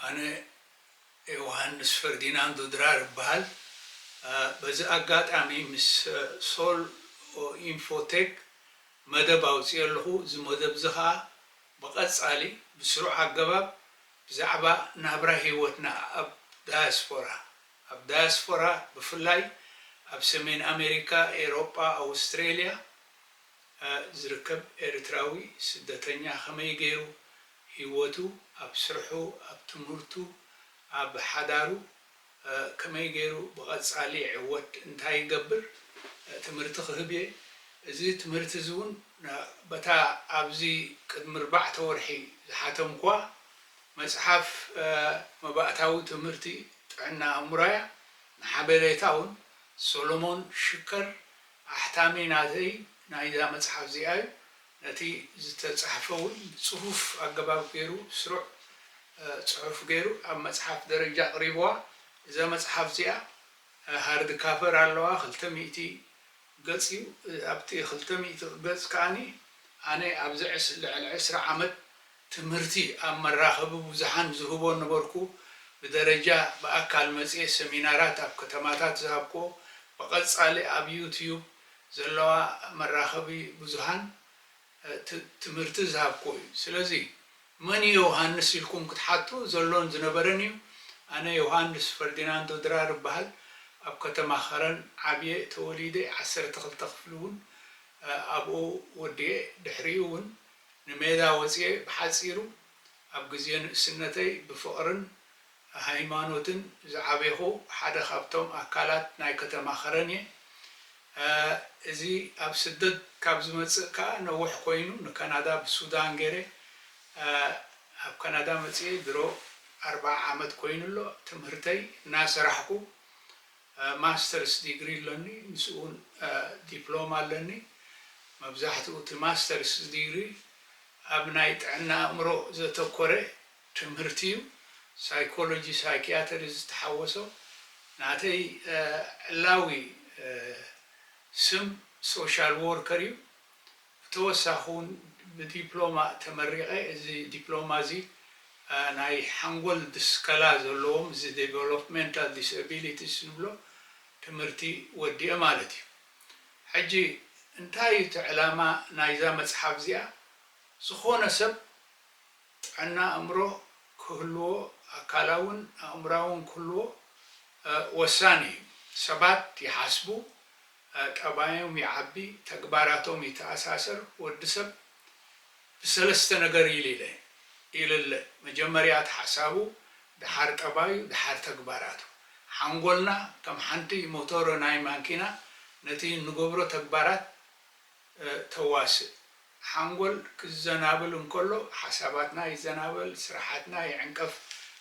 ኣነ ዮሃንስ ፈርዲናንዶ ድራር እበሃል። በዚ ኣጋጣሚ ምስ ሶል ኢንፎቴክ መደብ ኣውፅኤ ኣለኹ። እዚ መደብ እዚ ኸዓ ብቐፃሊ ብስሩዕ ኣገባብ ብዛዕባ ናብራ ህይወትና ኣብ ዳያስፖራ ኣብ ዳያስፖራ ብፍላይ ኣብ ሰሜን ኣሜሪካ፣ ኤሮጳ፣ ኣውስትሬልያ ዝርከብ ኤርትራዊ ስደተኛ ከመይ ገይሩ ህይወቱ ኣብ ስርሑ፣ ኣብ ትምህርቱ፣ ኣብ ሓዳሩ ከመይ ገይሩ ብቐጻሊ ይዕወት፣ እንታይ ይገብር ትምህርቲ ክህብ እየ። እዚ ትምህርቲ እዚ እውን በታ ኣብዚ ቅድሚ ኣርባዕተ ወርሒ ዝሓተምኩዋ መጽሓፍ መባእታዊ ትምህርቲ ጥዕና ኣእምሮ እያ። ንሓበሬታ እውን ሶሎሞን ሽከር ኣሕታሚ ናተይ ናይዛ መጽሓፍ እዚኣ እዩ። ነቲ ዝተጻሕፈ እውን ብጽፉፍ ኣገባብ ገይሩ ስሩዕ ጽሑፍ ገይሩ ኣብ መጽሓፍ ደረጃ ኣቕሪብዋ። እዛ መጽሓፍ እዚኣ ሃርድ ካቨር ኣለዋ፣ ክልተ ሚእቲ ገጽ እዩ። ኣብቲ ክልተ ሚእቲ ገጽ ከኣኒ ኣነ ኣብዚ ዕስ- ልዕሊ ዕስራ ዓመት ትምህርቲ ኣብ መራኸቢ ብዙሓን ዝህቦ ነበርኩ። ብደረጃ ብኣካል መጽየ ሰሚናራት ኣብ ከተማታት ዝሃብክዎ፣ ብቐጻሊ ኣብ ዩትዩብ ዘለዋ መራኸቢ ብዙሃን ትምህርቲ ዝሃብክዎ እዩ። ስለዚ መን እዩ ዮሃንስ ኢልኩም ክትሓቱ ዘሎን ዝነበረን እዩ። ኣነ ዮሃንስ ፈርዲናንዶ ድራር እበሃል። ኣብ ከተማ ኸረን ዓብየ ተወሊደ፣ ዓሰርተ ክልተ ክፍሊ እውን ኣብኡ ወዲኤ፣ ድሕሪኡ እውን ንሜዳ ወፅኤ። ብሓፂሩ ኣብ ግዜ ንእስነተይ ብፍቕርን ሃይማኖትን ዝዓቤኹ ሓደ ካብቶም ኣካላት ናይ ከተማ ኸረን እየ። እዚ ኣብ ስደት ካብ ዝመፅእ ከዓ ነዊሕ ኮይኑ፣ ንካናዳ ብሱዳን ገይረ ኣብ ካናዳ መፅኤ ድሮ ኣርባዓ ዓመት ኮይኑ ኣሎ። ትምህርተይ እናሰራሕኩ ማስተርስ ዲግሪ ኣለኒ፣ ምስኡ እውን ዲፕሎማ ኣለኒ። መብዛሕትኡ እቲ ማስተርስ ዲግሪ ኣብ ናይ ጥዕና ኣእምሮ ዘተኮረ ትምህርቲ እዩ። ሳይኮሎጂ፣ ሳይኪያትሪ ዝተሓወሶ። ናተይ ዕላዊ ስም ሶሻል ዎርከር እዩ። ብተወሳኺ እውን ብዲፕሎማ ተመሪቐ። እዚ ዲፕሎማ እዚ ናይ ሓንጎል ድስከላ ዘለዎም፣ እዚ ዴቨሎፕመንታል ዲስኣቢሊቲስ ንብሎ ትምህርቲ ወዲኤ ማለት እዩ። ሕጂ እንታይ እዩ እቲ ዕላማ ናይዛ መፅሓፍ እዚኣ? ዝኾነ ሰብ ጥዕና ኣእምሮ ክህልዎ፣ ኣካላውን ኣእምራውን ክህልዎ ወሳኒ እዩ። ሰባት ይሓስቡ፣ ጠባዮም ይዓቢ፣ ተግባራቶም ይተኣሳሰር። ወዲ ሰብ ብሰለስተ ነገር ይልለ ይልለ። መጀመርያ እቲ ሓሳቡ፣ ድሓር ጠባዩ፣ ድሓር ተግባራቱ። ሓንጎልና ከም ሓንቲ ሞቶር ናይ ማንኪና ነቲ እንገብሮ ተግባራት ተዋስእ። ሓንጎል ክዘናብል እንከሎ ሓሳባትና ይዘናበል፣ ስራሓትና ይዕንቀፍ።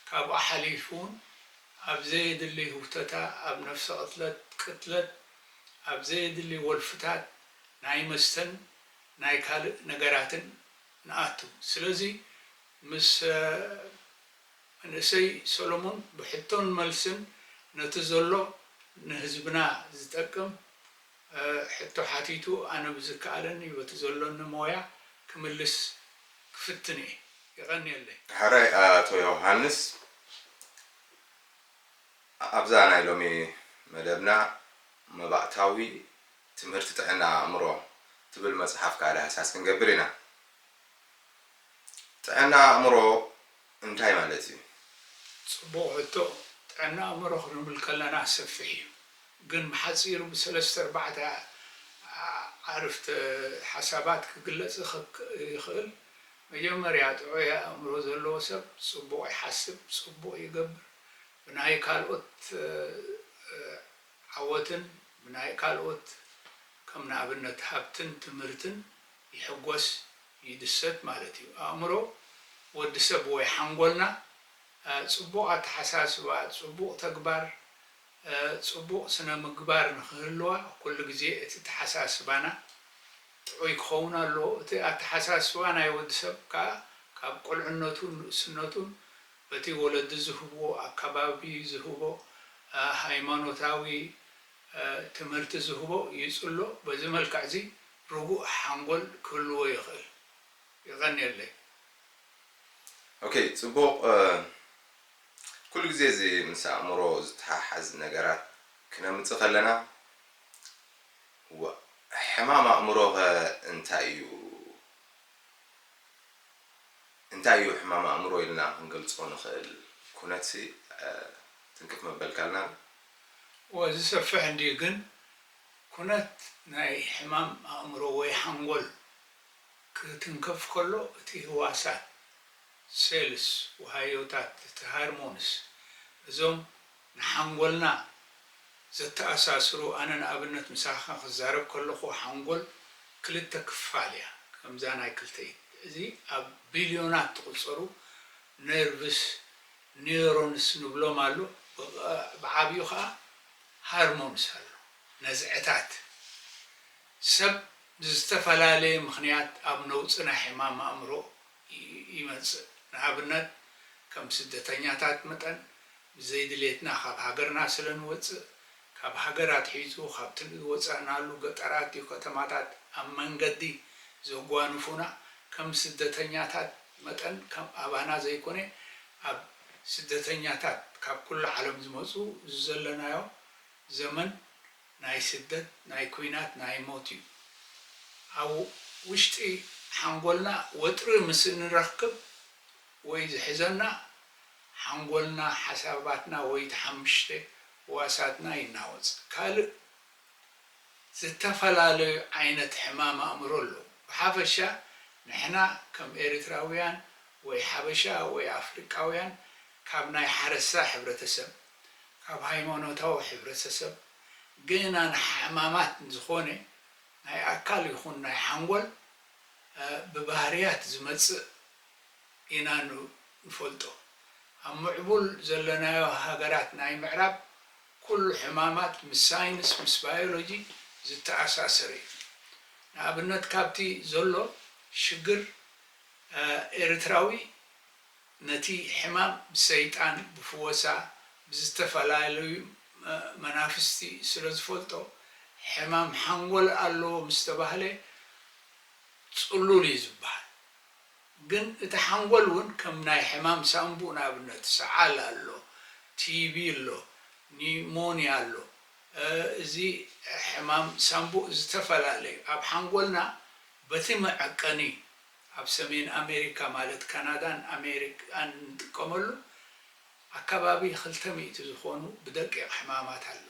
ካብኡ ሓሊፉ እውን ኣብ ዘየድሊ ህውተታ፣ ኣብ ነፍሰ ቅትለት፣ ቅትለት፣ ኣብ ዘየድሊ ወልፍታት ናይ መስተን ናይ ካልእ ነገራትን ንኣቱ። ስለዚ ምስ መንእሰይ ሰሎሞን ብሕቶን መልስን ነቲ ዘሎ ንህዝብና ዝጠቅም ሕቶ ሓቲቱ፣ ኣነ ብዝከኣለኒ በቲ ዘሎኒ ሞያ ክምልስ ክፍትን እየ። የቐንየለይ። ሕራይ ኣቶ ዮሃንስ፣ ኣብዛ ናይ ሎሚ መደብና መባእታዊ ትምህርቲ ጥዕና ኣእምሮ ትብል መጽሓፍ ካልእ ሃሳስ ክንገብር ኢና። ጥዕና ኣእምሮ እንታይ ማለት እዩ? ጽቡቕ ሕቶ። ጥዕና ኣእምሮ ክንብል ከለና ሰፊሕ እዩ፣ ግን ብሓጺሩ ብሰለስተ ኣርባዕተ ኣርፍተ ሓሳባት ክግለጽ ይኽእል። መጀመርያ ጥዑይ ኣእምሮ ዘለዎ ሰብ ጽቡቕ ይሓስብ፣ ጽቡቕ ይገብር፣ ብናይ ካልኦት ዓወትን ብናይ ካልኦት ከም ንኣብነት ሃብትን ትምህርትን ይሕጎስ፣ ይድሰት ማለት እዩ። ኣእምሮ ወዲ ሰብ ወይ ሓንጎልና ጽቡቕ ኣተሓሳስባ፣ ጽቡቕ ተግባር፣ ጽቡቕ ስነ ምግባር ንክህልዋ ኩሉ ግዜ እቲ ኣተሓሳስባና ጥዑይ ክኸውን ኣለዎ። እቲ ኣተሓሳስባ ናይ ወዲ ሰብ ከዓ ካብ ቁልዕነቱን ንእስነቱን በቲ ወለዲ ዝህብዎ፣ ኣከባቢ ዝህቦ፣ ሃይማኖታዊ ትምህርቲ ዝህቦ ይጽሎ። በዚ መልክዕ እዚ ርጉእ ሓንጎል ክህልዎ ይኽእል። የቐንየለይ። ኦኬ፣ ጽቡቕ። ግዜ እዚ ምስ ኣእምሮ ዝተሓሓዝ ነገራት ክነምጽእ ከለና፣ ዋ፣ ሕማም ኣእምሮኸ እንታይ እዩ? እንታይ እዩ ሕማም ኣእምሮ ኢልና ክንገልጾ ንኽእል ኩነትሲ፣ እ፣ ትንክፍ መበልካልና? ወዚ ሰፍሕ እንድዩ፣ ግን ኩነት ናይ ሕማም ኣእምሮ ወይ ሓንጎል ክትንከፍ ከሎ፣ እቲ ህዋሳት፣ ሴልስ፣ ወሃዮታት፣ እቲ ሃርሞንስ፣ እዞም ንሓንጎልና ዘተኣሳስሩ፣ ኣነ ንኣብነት ምሳኻ ክዛረብ ከለኹ ሓንጎል ክልተ ክፋል እያ፣ ከምዛ ናይ ክልተ ኢድ። እዚ ኣብ ቢልዮናት ትቑጸሩ ነርቭስ፣ ኒውሮንስ ንብሎም ኣሎ፣ ብዓብዩ ኸዓ ሃርሞንስ ኣሎ፣ ነዝዕታት። ሰብ ብዝተፈላለየ ምኽንያት ኣብ ነውጺ ናይ ሕማም ኣእምሮ ይ-፣ ይመጽእ። ንኣብነት፣ ከም ስደተኛታት መጠን፣ ብዘይድሌትና ካብ ሃገርና ስለ ንወጽእ፣ ካብ ሃገር ኣትሒዙ፣ ካብቲ ንወጻእናሉ ገጠራት ድዩ ከተማታት ኣብ መንገዲ ዘጓንፉና፣ ከም ስደተኛታት መጠን፣ ከም ኣባና ዘይኮነ፣ ኣብ ስደተኛታት ካብ ኩሉ ዓለም ዝመጹ፣ እዚ ዘለናዮ ዘመን ናይ ስደት፣ ናይ ኲናት፣ ናይ ሞት እዩ። ኣብ ውሽጢ ሓንጎልና ወጥሪ ምስ እንረክብ ወይ ዝሕዘና፣ ሓንጎልና፣ ሓሳባትና ወይ እቲ ሓሙሽተ ህዋሳትና ይናወጽ። ካልእ ዝተፈላለዩ ዓይነት ሕማም ኣእምሮ ኣለዉ። ብሓፈሻ ንሕና ከም ኤርትራውያን ወይ ሓበሻ ወይ ኣፍሪቃውያን ካብ ናይ ሓረሳ ሕብረተሰብ፣ ካብ ሃይማኖታዊ ሕብረተሰብ፣ ገና ንሕማማት ዝኾነ ናይ ኣካል ይኹን ናይ ሓንጎል፣ እ፣ ብባህርያት ዝመጽእ ኢና ን-፣ ንፈልጦ። ኣብ ምዕቡል ዘለናዮ ሃገራት ናይ ምዕራብ ኩሉ ሕማማት ምስ ሳይንስ፣ ምስ ባዮሎጂ ዝተኣሳሰረ እዩ። ንኣብነት ካብቲ ዘሎ ሽግር፣ እ፣ ኤርትራዊ ነቲ ሕማም ብሰይጣን፣ ብፍወሳ፣ ብዝተፈላለዩ፣ እ፣ መናፍስቲ ስለ ዝፈልጦ፣ ሕማም ሓንጎል ኣለዎ ምስ ተባህለ ጽሉል እዩ ዝበሃል። ግን እቲ ሓንጎል እውን ከም ናይ ሕማም ሳንቡእ፣ ንኣብነት ሰዓል ኣሎ፣ ቲቢ ኣሎ፣ ኒሞንያ ኣሎ። እ፣ እዚ ሕማም ሳንቡእ ዝተፈላለዩ ኣብ ሓንጎልና በቲ መዐቀኒ ኣብ ሰሜን ኣሜሪካ ማለት ካናዳን ኣሜሪካን እንጥቀመሉ ኣከባቢ ክልተ ሚእቲ ዝኾኑ ብደቂቕ ሕማማት ኣለዉ።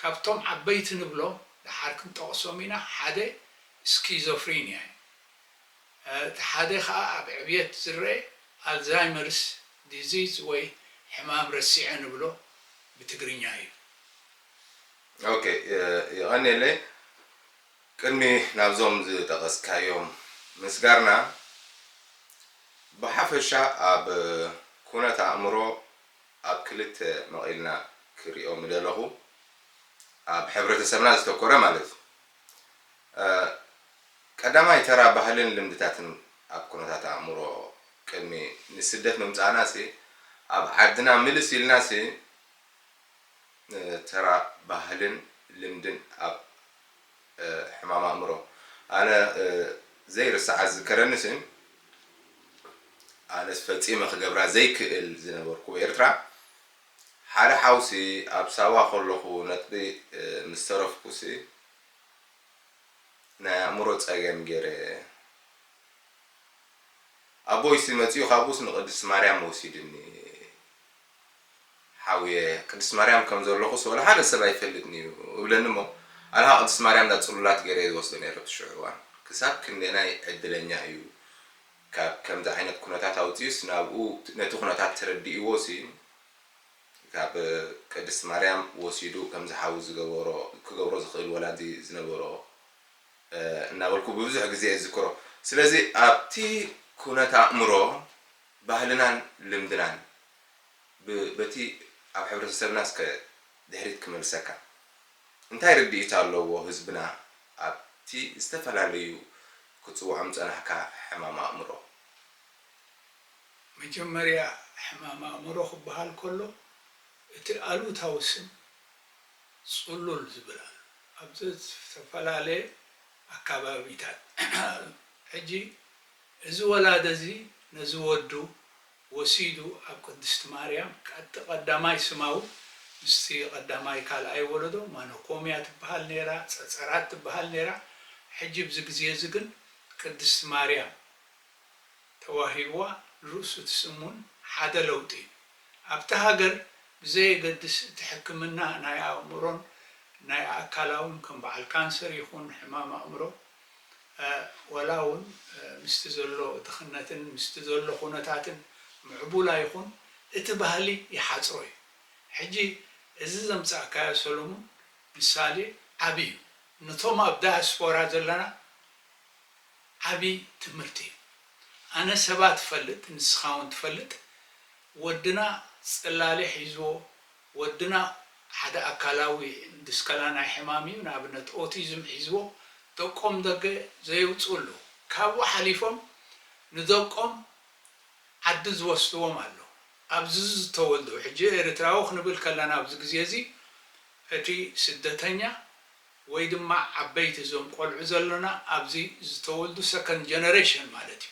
ካብቶም ዓበይቲ ንብሎም ደሓር ክንጠቕሶም ኢና፣ ሓደ ስኪዞፍሪንያ እዩ። እቲ ሓደ ኸኣ ኣብ ዕብየት ዝረአ ኣልዛይመርስ ዲዚዝ ወይ ሕማም ረሲዐ ንብሎ ብትግርኛ እዩ። ኦኬ፣ እ፣ የቐንየለይ። ቅድሚ ናብዞም ዝጠቐስካዮም ምስጋርና፣ ብሓፈሻ ኣብ ኩነት ኣእምሮ ኣብ ክልተ መቒልና ክሪኦ ምደለኹ፣ ኣብ ሕብረተሰብና ዝተኮረ ማለት እዩ። እ፣ ቀዳማይ ተራ ባህልን ልምድታትን ኣብ ኩነታት ኣእምሮ ቅድሚ ንስደት ምምጻእና ሲ፣ ኣብ ዓድና ምልስ ኢልና ሲ፣ እ፣ ተራ ባህልን ልምድን ኣብ፣ እ፣ ሕማም ኣእምሮ። ኣነ፣ እ፣ ዘይርሳዓ ዝከረኒ ሲ፣ ኣነስ ፈጺመ ክገብራ ዘይክእል ዝነበርኩ ኤርትራ፣ ሓደ ሓውሲ ኣብ ሳዋ ከለኹ ነጥቢ፣ እ፣ ምስ ተረፍኩ ሲ፣ ናይ ኣእምሮ ጸገም ገይረ፣ ኣቦይሲ መጺኡ ካብኡስ ንቅድስት ማርያም ወሲድኒ። ሓውየ፣ ቅድስት ማርያም ከም ዘለኹስ ወላ ሓደ ሰብ ኣይፈልጥን እዩ እብለኒ እሞ፣ ኣልሃ ቅድስት ማርያም ናብ ጽሉላት ገይረ እየ ዝወስዶ ነይረ ኣብቲ ሽዑ እዋን። ክሳብ ክንደናይ ዕድለኛ እዩ ካብ ከምዚ ዓይነት ኩነታት ኣውጺኡስ ናብኡ ነቲ ኩነታት ተረዲእዎ ሲ ካብ ቅድስት ማርያም ወሲዱ ከምዚ ሓው ዝገበሮ፣ ክገብሮ ዝኽእል ወላዲ ዝነበሮ፣ እ፣ እናበልኩ ብብዙሕ ግዜ እዝክሮ። ስለዚ ኣብቲ ኩነት ኣእምሮ ባህልናን ልምድናን ብ-፣ በቲ ኣብ ሕብረተሰብና እስከ ድሕሪት ክመልሰካ። እንታይ ርድኢት ኣለዎ ህዝብና ኣብቲ ዝተፈላለዩ ክትጽውዖም ዝጸናሕካ ሕማም ኣእምሮ? መጀመርያ ሕማም ኣእምሮ ክበሃል ከሎ እቲ ኣሉታዊ ስም ጽሉል ዝብል ኣሎ። ኣብ ዝተፈላለየ ኣካባቢታት። ሕጂ እዚ ወላዲ እዚ ነዚ ወዱ ወሲዱ ኣብ ቅድስቲ ማርያም ቀጥ-፣ ቀዳማይ ስማዊ ምስቲ ቀዳማይ ካልኣይ ወለዶ ማኖኮምያ ትበሃል ነይራ፣ ጸጸራት ትበሃል ነይራ። ሕጂ ኣብዚ ግዜ እዚ ግን ቅድስቲ ማርያም ተዋሂብዋ፣ ንርእሱ እቲ ስም እውን ሓደ ለውጢ እዩ። ኣብቲ ሃገር ብዘየገድስ እቲ ሕክምና ናይ ኣእምሮን ናይ ኣካላውን ከም በዓል ካንሰር ይኹን ሕማም ኣእምሮ፣ እ፣ ወላ እውን፣ እ፣ ምስቲ ዘሎ ድኽነትን ምስቲ ዘሎ ኩነታትን ምዕቡል ኣይኹን፣ እቲ ባህሊ ይሓጽሮ እዩ። ሕጂ እዚ ዘምጻእካዮ ሰሎሙን ምሳሌ ዓቢ እዩ። ነቶም ኣብ ዳያስፖራ ዘለና ዓቢ ትምህርቲ እዩ። ኣነ ሰባት እፈልጥ፣ ንስኻ እውን ትፈልጥ። ወድና ጽላሊ ሒዝዎ፣ ወድና ሓደ ኣካላዊ ድስከላ ናይ ሕማም እዩ፣ ንኣብነት ኦቲዝም ሒዝዎ፣ ደቆም ደገ ዘየውጽኡ ኣለዉ። ካብኡ ሓሊፎም ንደቆም ዓዲ ዝወስድዎም ኣለዉ። ኣብዚ ዝተወልዱ፣ ሕጂ ኤርትራዊ ክንብል ከለና ኣብዚ ግዜ እዚ እቲ ስደተኛ ወይ ድማ ዓበይቲ እዞም ቆልዑ ዘለና ኣብዚ ዝተወልዱ ሰከንድ ጀነሬሽን ማለት እዩ።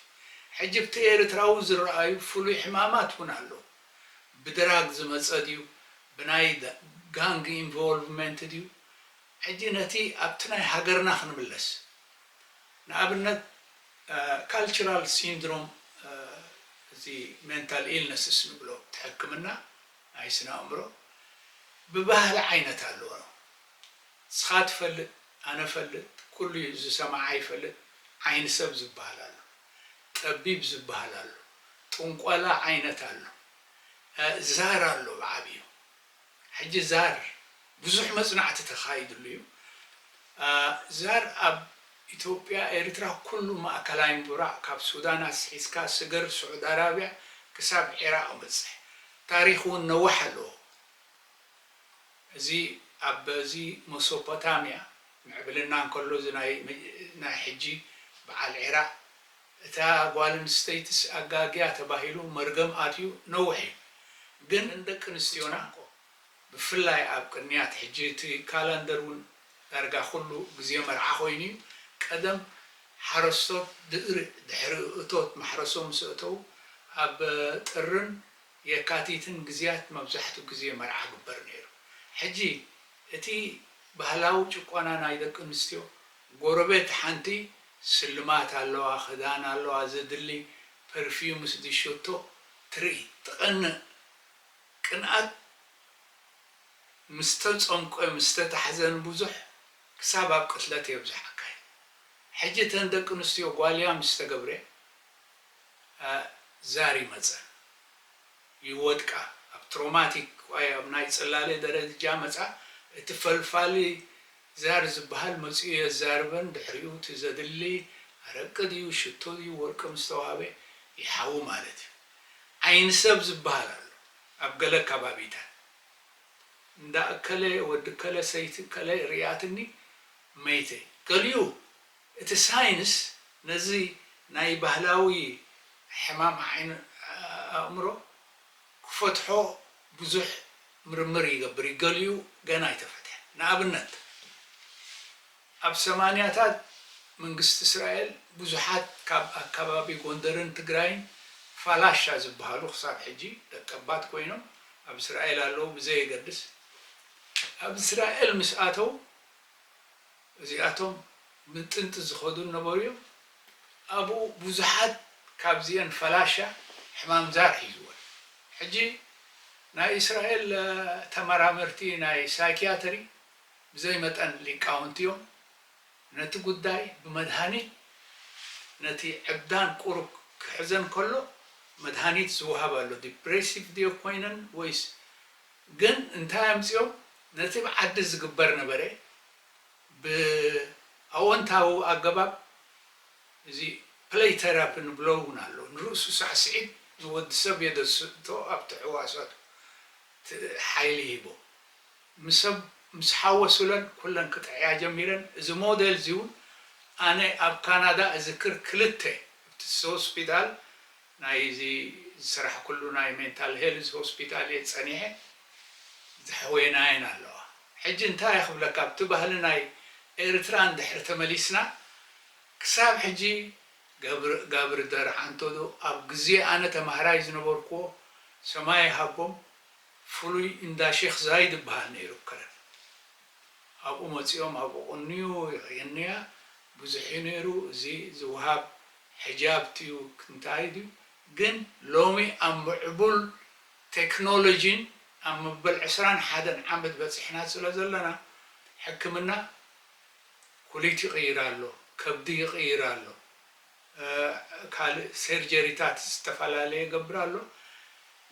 ሕጂ ብቲ ኤርትራዊ ዝረኣዩ ፍሉይ ሕማማት እውን ኣለዉ። ብድራግ ዝመጸ ድዩ፣ ብናይ ዳ-፣ ጋንግ ኢንቮልቭመንት ድዩ? ሕጂ ነቲ ኣብቲ ናይ ሃገርና ክንምለስ። ንኣብነት፣ እ፣ ካልቸራል ሲንድሮም፣ እ፣ እዚ ሜንታል ኢልነስስ ንብሎ፣ እቲ ሕክምና ናይ ስነ ኣእምሮ ብባህሊ ዓይነት ኣለዎ። ንስኻ ትፈልጥ፣ ኣነ ፈልጥ፣ ኩሉ ዝሰማዓ ይፈልጥ፣ ዓይኒ ሰብ ዝበሃል ኣሎ፣ ጠቢብ ዝበሃል ኣሎ፣ ጥንቆላ ዓይነት ኣሎ፣ እ፣ ዛር ኣሎ ብዓብዩ። ሕጂ ዛር ብዙሕ መጽናዕቲ ተኻይድሉ እዩ። እ፣ ዛር ኣብ ኢትዮጵያ፣ ኤርትራ፣ ኩሉ ማእከላይ ምብራቕ፣ ካብ ሱዳን ኣስሒዝካ ስግር፣ ስዑድ ኣራብያ ክሳብ ዒራቕ ይበጽሕ። ታሪኽ እውን ነዋሕ ኣለዎ። እዚ ኣብ፣ እዚ መሶፖታምያ ምዕብልና እንከሎ፣ እዚ ናይ፣ ናይ ሕጂ በዓል ዒራቕ፣ እታ ጓል ኣንስተይትስ ኣጋግያ ተባሂሉ መርገም ኣትዩ ነዊሕ እዩ። ግን ንደቂ ኣንስትዮና፣ ብፍላይ ኣብ ቅንያት፣ ሕጂ እቲ ካላንደር እውን ዳርጋ ኩሉ ግዜ መርዓ ኮይኑ እዩ። ቀደም ሓረስቶት ድሪ-፣ ድሕሪ እቶት ማሕረሶም ምስ ኣተዉ፣ ኣብ ጥርን የካቲትን ግዜያት መብዛሕትኡ ግዜ መርዓ ግበር ነይሩ። ሕጂ እቲ ባህላዊ ጭቆና ናይ ደቂ ኣንስትዮ፣ ጎረቤት ሓንቲ ስልማት ኣለዋ፣ ክዳን ኣለዋ፣ ዘድሊ ፐርፊዩምስ ድሽቶ ትርኢ፣ ትቐንእ። ቅንኣት ምስ ተጸምቆ፣ ምስ ተታሕዘ ንብዙሕ ክሳብ ኣብ ቅትለት የብዝሓካ እዩ። ሕጂ እተን ደቂ ኣንስትዮ ጓልያ ምስ ተገብረ፣ እ፣ ዛር ይመጸን ይወድቃ። ኣብ ትሮማቲክ ወይ ኣብ ናይ ጽላለ ደረጃ መጻ፣ እቲ ፈልፋሊ ዛር ዝበሃል መጺኡ የዛርበን፣ ድሕሪኡ እቲ ዘድሊ ኣረቂ ድዩ ሽቶ ድዩ ወርቂ ምስ ተዋህበ ይሓዊ ማለት እዩ። ዓይኒ ሰብ ዝበሃል ኣሎ ኣብ ገለ ከባቢታት። እንዳ እከለ ወዲ እከለ ሰይቲ እከለ ርእያትኒ መይተ። ገሊኡ እቲ ሳይንስ ነዚ ናይ ባህላዊ ሕማም ዓይኒ ኣእምሮ ክፈትሖ ብዙሕ ምርምር ይገብር እዩ። ገሊኡ ገና ኣይተፈትሐን። ንኣብነት፣ ኣብ ሰማንያታት መንግስቲ እስራኤል ብዙሓት ካብ ኣከባቢ ጎንደርን ትግራይን ፋላሻ ዝበሃሉ ክሳብ ሕጂ ደቀባት ኮይኖም ኣብ እስራኤል ኣለዉ፣ ብዘየገድስ ኣብ እስራኤል ምስ ኣተው እዚኣቶም ምጥንቲ ዝኸዱ ነበሩ እዮም። ኣብኡ ብዙሓት ካብዚአን ፈላሻ ሕማም ዛር ሒዝወን። ሕጂ ናይ እስራኤል፣ እ፣ ተመራመርቲ ናይ ሳይኪያትሪ ብዘይ መጠን ሊቃውንቲ እዮም። ነቲ ጉዳይ ብመድሃኒት፣ ነቲ ዕብዳን ቁሩብ ክሕዘን ከሎ መድሃኒት ዝወሃብ ኣሎ። ዲፕሬሲቭ ድዮ ኮይነን ወይስ ግን እንታይ ኣምጺኦም? ነቲ ብዓዲ ዝግበር ነበረ ብኣወንታዊ ኣገባብ፣ እዚ ፕለይ ቴራፒ ንብሎ እውን ኣሎ። ንርእሱ ሳዕስዒት ንወዲ ሰብ የደስቶ ኣብቲ ሕዋሳቱ ት-፣ ሓይሊ ሂቦ። ምስ ሰብ ምስ ሓወሱለን ኩለን ክጥዕያ ጀሚረን። እዚ ሞዴል እዚ እውን ኣነ ኣብ ካናዳ እዝክር ክልተ ኣብቲ ሆስፒታል ናይ እዚ ዝሰራሕኩሉ ናይ ሜንታል ሄልዝ ሆስፒታል እየ ጸኒሐ። ዘሕወየናየን ኣለዋ። ሕጂ እንታይ ክብለካ፣ ኣብቲ ባህሊ ናይ ኤርትራ እንድሕር ተመሊስና፣ ክሳብ ሕጂ ገብር ጋብር ደርዓንቶ ዶ ኣብ ግዜ ኣነ ተማሃራይ ዝነበርኩዎ ሰማይ ሃቦም ፍሉይ እንዳ ሼክ ዛይድ ይበሃል ነይሩ ከረን። ኣብኡ መጺኦም ኣብኡ ቅንዩ የንያ ብዙሕ እዩ ነይሩ። እዚ ዝወሃብ ሕጃብ ትዩ እንታይ ድዩ ግን ሎሚ ኣብ ምዕቡል ቴክኖሎጂን ኣብ መበል ዕስራን ሓደን ዓመት በጺሕና ስለ ዘለና ሕክምና ኩሊት ይቕይር ኣሎ፣ ከብዲ ይቕይር ኣሎ፣ ካልእ ሰርጀሪታት ዝተፈላለየ ይገብር ኣሎ።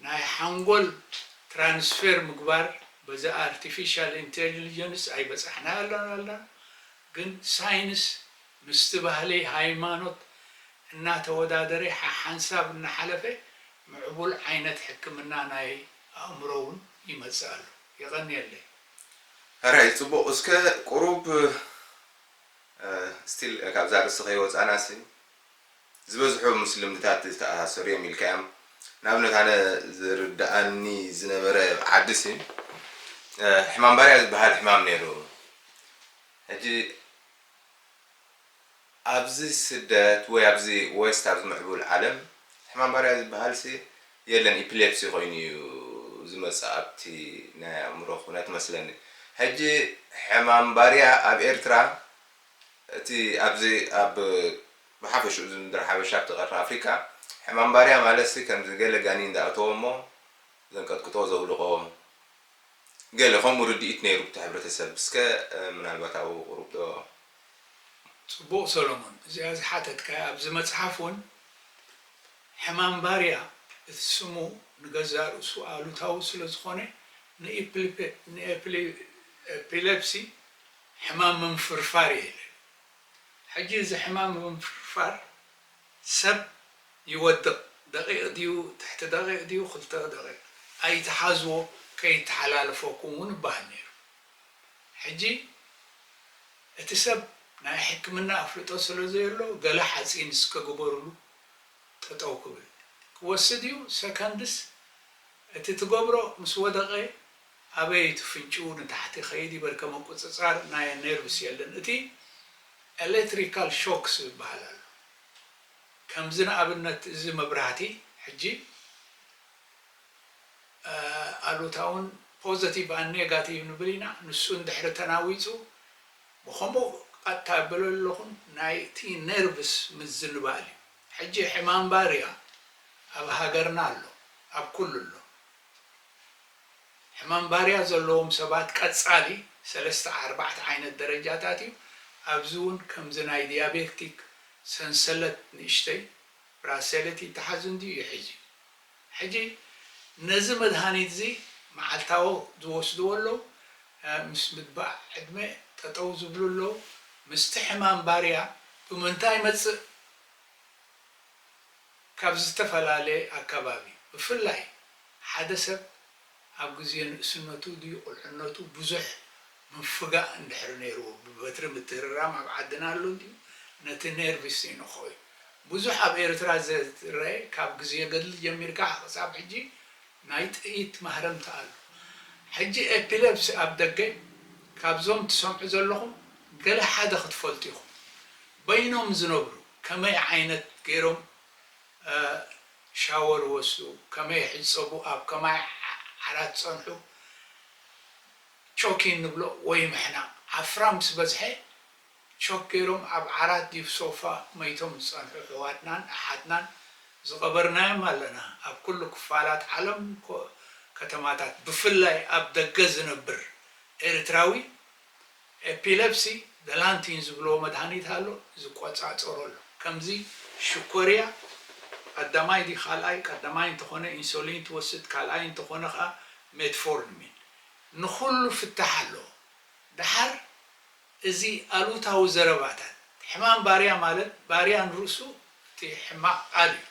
ናይ ሓንጎል ትራንስፌር ምግባር በዚ ኣርቲፊሻል ኢንቴሊጀንስ ኣይበጻሕናዮ ኣለና ኣለና። ግን ሳይንስ ምስቲ ባህሊ ሃይማኖት እናተወዳደረ ሓሓንሳብ እናሓለፈ ምዕቡል ዓይነት ሕክምና ናይ ኣእምሮ እውን ይመጽእ ኣሎ። የቐንየለይ። ሕራይ ፅቡቕ እስከ ቁሩብ ስቲል ካብዛ ርእሲ ከይወፃና ሲ ዝበዝሑ ምስ ልምድታት ዝተኣሳሰሩ እዮም ኢልካ እዮም ንኣብነት ኣነ ዝርድኣኒ ዝነበረ ዓዲ ሲ ሕማም ባርያ ዝበሃል ሕማም ነይሩ ሕጂ ኣብዚ ስደት ወይ ኣብዚ ዌስት ኣብዚ ምዕቡል ዓለም ሕማም ባርያ ዝበሃል ሲ የለን ኢፒሌፕሲ ኮይኑ እዩ ዝመፅእ ኣብቲ ናይ ኣእምሮ ኩነት መስለኒ ሕጂ ሕማም ባርያ ኣብ ኤርትራ እቲ ኣብዚ ኣብ ብሓፈሽኡ እዚ ምድሪ ሓበሻ ኣብቲ ቀርኒ ኣፍሪቃ ሕማም ባርያ ማለት ሲ ከምዚ ገለ ጋኒን ዝኣተዎ እሞ ዘንቀጥቅጦ ዘውልቆ ገለ ከምኡ ርድኢት ነይሩ ብቲ ሕብረተሰብ እስከ ምናልባት ኣብኡ ቁሩብ ዶ ጽቡቕ ሰሎሞን፣ እዚኣ ዝሓተትካያ ኣብዚ መጽሓፍ እውን ሕማም ባርያ እቲ ስሙ ንገዛእ ርእሱ ኣሉታዊ ስለ ዝኾነ ንኤፒሌፕሲ ሕማም ምንፍርፋር እየ ኢለ። ሕጂ እዚ ሕማም ምንፍርፋር ሰብ ይወድቕ፣ ደቂቕ ድዩ ትሕቲ ደቂቕ ድዩ ክልተ ደቂቕ ኣይትሓዝዎ ከይተሓላልፈኩም እውን ይበሃል ነይሩ። ሕጂ እቲ ሰብ ናይ ሕክምና ኣፍልጦ ስለ ዘየሎ ገለ ሓፂን እስከ ግበሩሉ ጠጠው ክብል ክወስድ እዩ። ሰከንድስ እቲ ትገብሮ ምስ ወደቐ ኣበይ እቲ ፍንጭው ንታሕቲ ይኸይድ ይበል ከመቁፅፃር ናይ ነርቭስ የለን። እቲ ኤሌክትሪካል ሾክስ ይበሃል ኣሎ። ከምዚ ንኣብነት እዚ መብራህቲ ሕጂ ኣሉታውን ፖዘቲቭ ኣን ኔጋቲቭ ንብል ኢና። ንሱ እንድሕሪ ተናዊፁ ብኸምኡ ቀጥታ በሎ ኣለኹም ናይቲ ነርቭስ ምዝንባል እዩ። ሕጂ ሕማም ባርያ ኣብ ሃገርና ኣሎ፣ ኣብ ኩሉ ኣሎ። ሕማም ባርያ ዘለዎም ሰባት ቀጻሊ ሰለስተ ኣርባዕተ ዓይነት ደረጃታት እዩ። ኣብዚ እውን ከምዚ ናይ ዲያቤቲክ ሰንሰለት ንእሽተይ ብራሴሌት ይተሓዝ እንድዩ ይሕዝ እዩ። ሕጂ ነዚ መድሃኒት እዚ መዓልታዊ ዝወስድዎ ኣለዉ፣ ምስ ምድባእ ዕድመ ጠጠው ዝብሉ ኣለዉ። ምስቲ ሕማም ባርያ ብምንታይ ይመጽእ? ካብ ዝተፈላለየ ኣከባቢ ብፍላይ ሓደ ሰብ ኣብ ግዜ ንእስነቱ ድዩ ቁልዕነቱ ብዙሕ ምፍጋእ እንድሕር ነይርዎ ብበትሪ ምትህርራም ኣብ ዓድና ኣሎ እንድዩ ነቲ ኔርቪስ ይንኾ እዩ። ብዙሕ ኣብ ኤርትራ ዝረአ ካብ ግዜ ገድሊ ጀሚርካ ክሳብ ሕጂ ናይ ጥይት ማህረምቲ ኣሎ። ሕጂ ኤፒለፕሲ ኣብ ደገ ካብዞም ትሰምዑ ዘለኹም ገለ ሓደ ክትፈልጡ ኢኹም። በይኖም ዝነብሩ ከመይ ዓይነት ገይሮም ሻወር ወስዱ፣ ከመይ ይሕጸቡ፣ ኣብ ከማይ ዓራት ጸንሑ፣ ቾኪን ንብሎ ወይ ምሕናቕ። ዓፍራ ምስ በዝሐ ቾክ ገይሮም ኣብ ዓራት ድዩ ሶፋ መይቶም ዝጸንሑ ኣሕዋትናን ኣሓትናን ዝቐበርናዮም ኣለና። ኣብ ኩሉ ክፋላት ዓለም ከተማታት ብፍላይ ኣብ ደገ ዝነብር ኤርትራዊ ኤፒለፕሲ ደላንቲን ዝብልዎ መድሃኒት ኣሎ ዝቆጻጸሮ ኣሎ። ከምዚ ሽኮርያ ቀዳማይ ድዩ ካልኣይ ቀዳማይ እንተኾነ ኢንሱሊን ትወስድ ካልኣይ እንተኾነ ከኣ ሜትፎርሚን ንኹሉ ፍታሕ ኣለዎ። ደሓር እዚ ኣሉታዊ ዘረባታት ሕማም ባርያ ማለት ባርያ ንርእሱ እቲ ሕማቕ ቃል እዩ።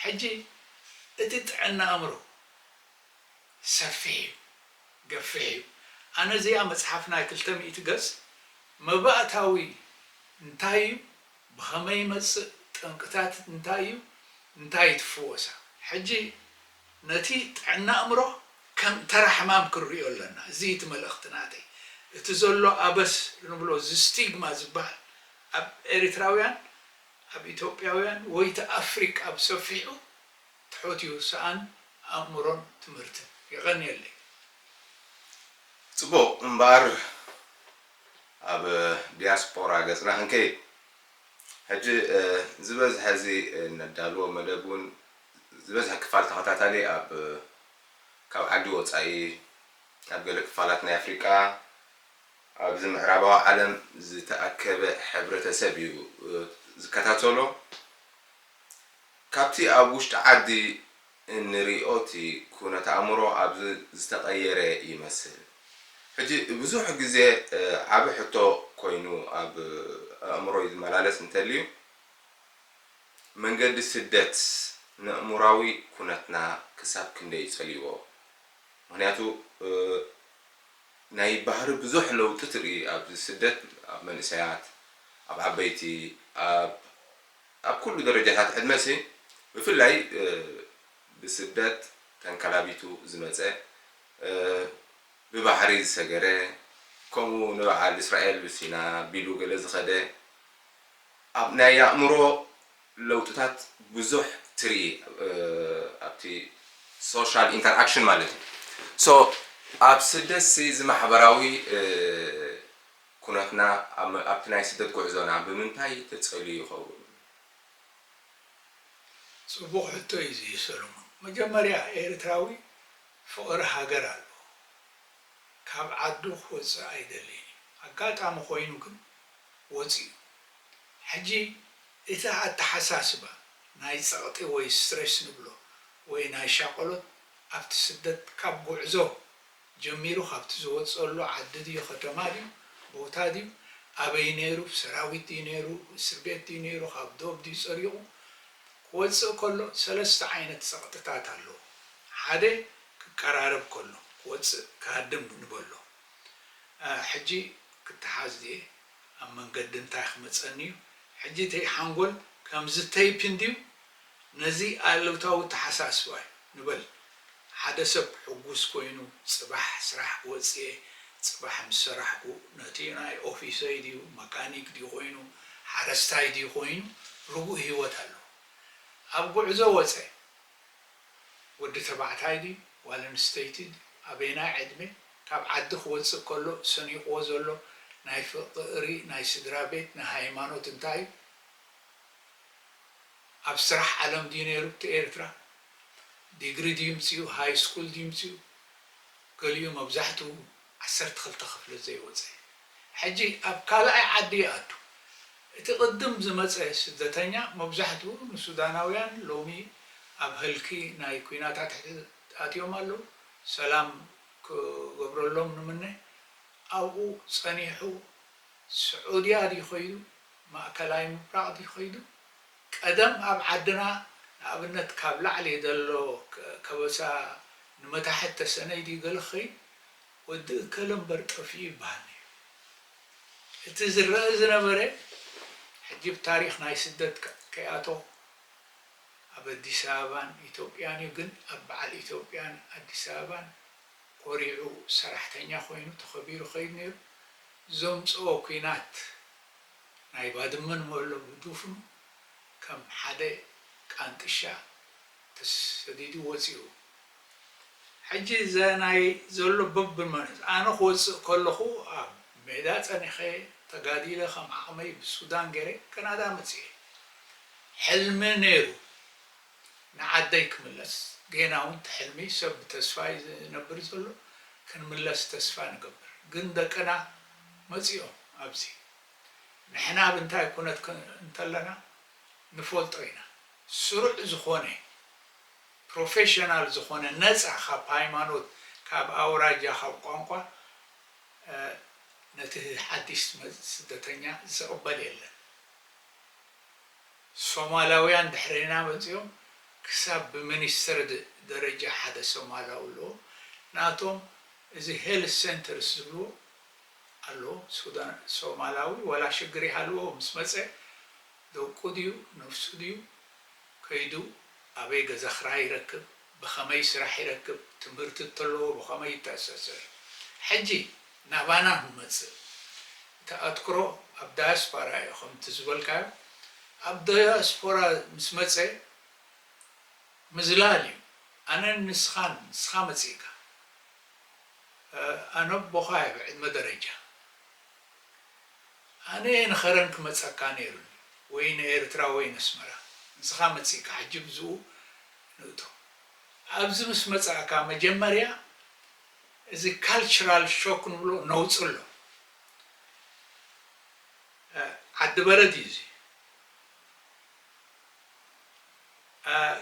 ሕጂ እቲ ጥዕና ኣእምሮ ሰፊሕ እዩ፣ ገፊሕ እዩ። ኣነ እዚኣ መጽሓፍ ናይ ክልተ ሚእቲ ገጽ መባእታዊ እንታይ እዩ፣ ብኸመይ ይመጽእ፣ ጠንቅታት እንታይ እዩ፣ እንታይ እዩ ትፍወሳ። ሕጂ ነቲ ጥዕና ኣእምሮ ከም ተራ ሕማም ክንርእዮ ኣለና። እዚ እቲ መልእኽቲ ናተይ። እቲ ዘሎ ኣበስ ንብሎ እዚ ስቲግማ ዝበሃል ኣብ ኤሪትራውያን ኣብ ኢትዮጵያውያን ወይ እቲ ኣፍሪቃ ብሰፊሑ ትሑት እዩ ሰኣን ኣእምሮን ትምህርትን። የቐንየለይ። ጽቡቕ እምበኣር ኣብ ዲያስፖራ ገጽና ክንከይድ ሕጂ ዝበዝሐ እዚ እነዳልዎ መደብ እውን ዝበዝሐ ክፋል ተኸታታሊ ኣብ ካብ ዓዲ ወጻኢ ኣብ ገለ ክፋላት ናይ ኣፍሪቃ ኣብዚ ምዕራባዊ ዓለም ዝተኣከበ ሕብረተሰብ እዩ ዝከታተሎ። ካብቲ ኣብ ውሽጢ ዓዲ እንሪኦ እቲ ኩነት ኣእምሮ ኣብዚ ዝተቐየረ ይመስል። ሕጂ ብዙሕ ግዜ ዓቢ ሕቶ ኮይኑ ኣብ ኣእምሮይ ዝመላለስ እንተልዩ መንገዲ ስደት ንእምሮዊ ኩነትና ክሳብ ክንደይ ይጸልይዎ? ምክንያቱ ናይ ባህሪ ብዙሕ ለውጢ ትርኢ ኣብዚ ስደት ኣብ መንእሰያት ኣብ ዓበይቲ ኣብ ኣብ ኩሉ ደረጃታት ዕድመ ሲ ብፍላይ ብስደት ተንከላቢቱ ዝመፀ ብባሕሪ ዝሰገረ ከምኡ ንበዓል እስራኤል ብሲና ቢሉ ገለ ዝኸደ ኣብ ናይ ኣእምሮ ለውጥታት ብዙሕ ትርኢ ኣብቲ social interaction ማለት እዩ so ኣብ ስደት ሲ እዚ ማሕበራዊ ኩነትና ኣብቲ ናይ ስደት ጉዕዞና ብምንታይ ተጸልዩ ይኸውን? ጽቡቕ ሕቶ እዩ እዚ ሰሎሞን። መጀመርያ ኤርትራዊ ፍቕሪ ሃገር ኣለዎ። ካብ ዓዱ ክወጽእ ኣይደልይን እዩ። ኣጋጣሚ ኮይኑ ግን ወጺኡ። ሕጂ እቲ ኣተሓሳስባ ናይ ጸቕጢ ወይ ስትሬስ ንብሎ ወይ ናይ ሻቖሎት ኣብቲ ስደት ካብ ጉዕዞ ጀሚሩ ካብቲ ዝወፀሉ ዓዲ ድዩ ከተማ ድዩ ቦታ ድዩ ኣበይ ነይሩ ሰራዊት ድዩ ነይሩ እስር ቤት ድዩ ነይሩ ካብ ዶብ ድዩ ፀሪቑ ክወፅእ ከሎ ሰለስተ ዓይነት ፀቕጥታት ኣለዎ ሓደ ክቀራረብ ከሎ ክወፅእ ክሃድም ንበሎ ሕጂ ክተሓዝ ድየ ኣብ መንገዲ እንታይ ክመፀኒ እዩ ሕጂ እቲ ሓንጎል ከምዚ ተይፕ እንድዩ ነዚ ኣሉታዊ ተሓሳስባ እዩ ንበል ሓደ ሰብ ሕጉስ ኮይኑ ጽባሕ ስራሕ ወጽየ ጽባሕ ምስ ሰራሕኩ ነቲ ናይ ኦፊሰይ ድዩ መካኒክ ድዩ ኮይኑ ሓረስታይ ድዩ ኮይኑ ርጉእ ህይወት ኣለዎ ኣብ ጉዕዞ ወጸ ወዲ ተባዕታይ ድዩ ጓል ኣንስተይቲ ኣበየናይ ዕድመ ካብ ዓዲ ክወጽእ ከሎ ሰኒቕዎ ዘሎ ናይ ፍቕሪ ናይ ስድራ ቤት ናይ ሃይማኖት እንታይ እዩ ኣብ ስራሕ ዓለም ድዩ ነይሩ እቲ ኤርትራ ዲግሪ ድዩ ምፅኡ ሃይ ስኩል ድዩ ምፅኡ ገሊኡ መብዛሕትኡ ዓሰርተ ክልተ ክፍሊ ዘይወፀ ሕጂ ኣብ ካልኣይ ዓዲ ይኣቱ እቲ ቅድም ዝመፀ ስደተኛ መብዛሕትኡ ንሱዳናውያን ሎሚ ኣብ ህልኪ ናይ ኩናታት ኣትዮም ኣለዉ ሰላም ክገብረሎም ንምነ ኣብኡ ፀኒሑ ስዑድያ ድዩ ከይዱ ማእከላይ ምብራቕ ድዩ ከይዱ ቀደም ኣብ ዓድና ንኣብነት ካብ ላዕሊ ዘሎ ከበሳ ንመታሕት ተሰነይ ድዩ ገለ ክኸይድ ወዲ እከለ እምበር ጠፊኡ ይበሃል ነይሩ እቲ ዝረአ ዝነበረ ሕጂ ብታሪኽ ናይ ስደት ከይኣቶ ኣብ ኣዲስ ኣበባን ኢትዮጵያን እዩ ግን ኣብ በዓል ኢትዮጵያን ኣዲስ ኣበባን ኮሪዑ ሰራሕተኛ ኮይኑ ተኸቢሩ ከይድ ነይሩ ዘምፅኦ ኲናት ናይ ባድመ ንበሎ ብዱፍኑ ከም ሓደ ቃንጥሻ ተሰዲዱ ወፂኡ ሕጂ ዘናይ ዘሎ በብመንት ኣነ ክወፅእ ከለኹ ኣብ ሜዳ ፀኒኸ ተጋዲለ ከም ዓቕመይ ብሱዳን ገይረ ካናዳ መፅየ ሕልሚ ነይሩ ንዓደይ ክምለስ ጌና እውን ትሕልሚ ሰብ ብተስፋ እዩ ዝነብር ዘሎ ክንምለስ ተስፋ ንገብር ግን ደቅና መፂኦም ኣብዚ ንሕና ኣብ እንታይ ኩነት እንተለና ንፈልጦ ኢና ስሩዕ ዝኾነ ፕሮፌሽናል ዝኾነ ነፃ ካብ ሃይማኖት ካብ ኣውራጃ ካብ ቋንቋ ነቲ ሓዲሽ ስደተኛ ዝቕበል የለን ሶማላውያን ድሕሬና መፂኦም ክሳብ ብሚኒስትር ደረጃ ሓደ ሶማላዊ ኣለዎ ናቶም እዚ ሄልት ሴንተርስ ዝብልዎ ኣሎ ሱዳን ሶማላዊ ዋላ ሽግር ይሃልዎ ምስ መፀ ደቁ ድዩ ነፍሱ ድዩ ከይዱ ኣበይ ገዛ ክራይ ይረክብ ብኸመይ ስራሕ ይረክብ ትምህርቲ እተለዎ ብኸመይ ይተኣሳሰር ሕጂ ናባና ንመፅእ እቲ ኣትኩሮ ኣብ ዳያስፖራ እዩ ከምቲ ዝበልካዮ ኣብ ዳያስፖራ ምስ መጸ ምዝላል እዩ። ኣነን ንስኻን፣ ንስኻ መጺእካ፣ ኣነ ኣቦኻ እየ ብዕድመ ደረጃ። ኣነ እየ ንኸረን ክመጸካ ነይሩኒ፣ ወይ ንኤርትራ ወይ ነስመራ። ንስኻ መጺእካ፣ ሕጂ ብዝኡ ንእቶ። ኣብዚ ምስ መጻእካ መጀመርያ እዚ ካልቸራል ሾክ ንብሎ ነውጽ ኣሎ። ዓዲ በረድ እዩ እዚ።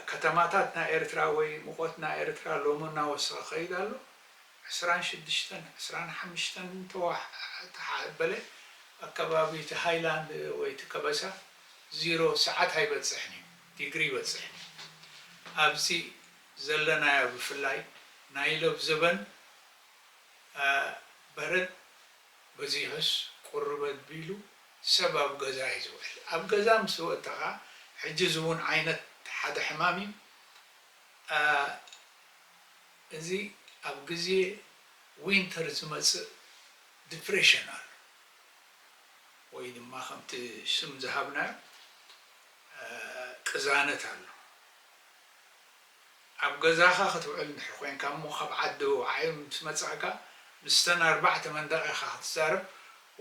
ከተማታት ናይ ኤርትራ ወይ ሙቐት ናይ ኤርትራ ሎሚ እናወሰኸ ከይድ ኣሎ። ዕስራን ሽዱሽተን፣ ዕስራን ሓሙሽተን እንተዋ-፣ ተሓበለ ኣከባቢ እቲ ሃይላንድ ወይ እቲ ከበሳ ዚሮ ሰዓት ኣይበጽሕን እዩ፣ ዲግሪ ይበጽሕን እዩ። ኣብዚ ዘለናዮ ብፍላይ ናይ ለብ ዘበን በረድ በዚሑስ ቁርብ ኣቢሉ ሰብ ኣብ ገዛ እዩ ዝውዕል። ኣብ ገዛ ምስ ወእተኻ፣ ሕጂ እዚ እውን ዓይነት ሓደ ሕማም እዩ። እዚ ኣብ ግዜ ዊንተር ዝመጽእ ዲፕሬሽን ኣሎ፣ ወይ ድማ ከምቲ ስም ዝሃብናዮ ቅዛነት ኣሎ። ኣብ ገዛኻ ክትውዕል እንድሕር ኮይንካ እሞ፣ ካብ ዓዲ ወዓይ ምስ መጻእካ፣ ምስተን ኣርባዕተ መንደቕ ኢኻ ክትዛረብ፣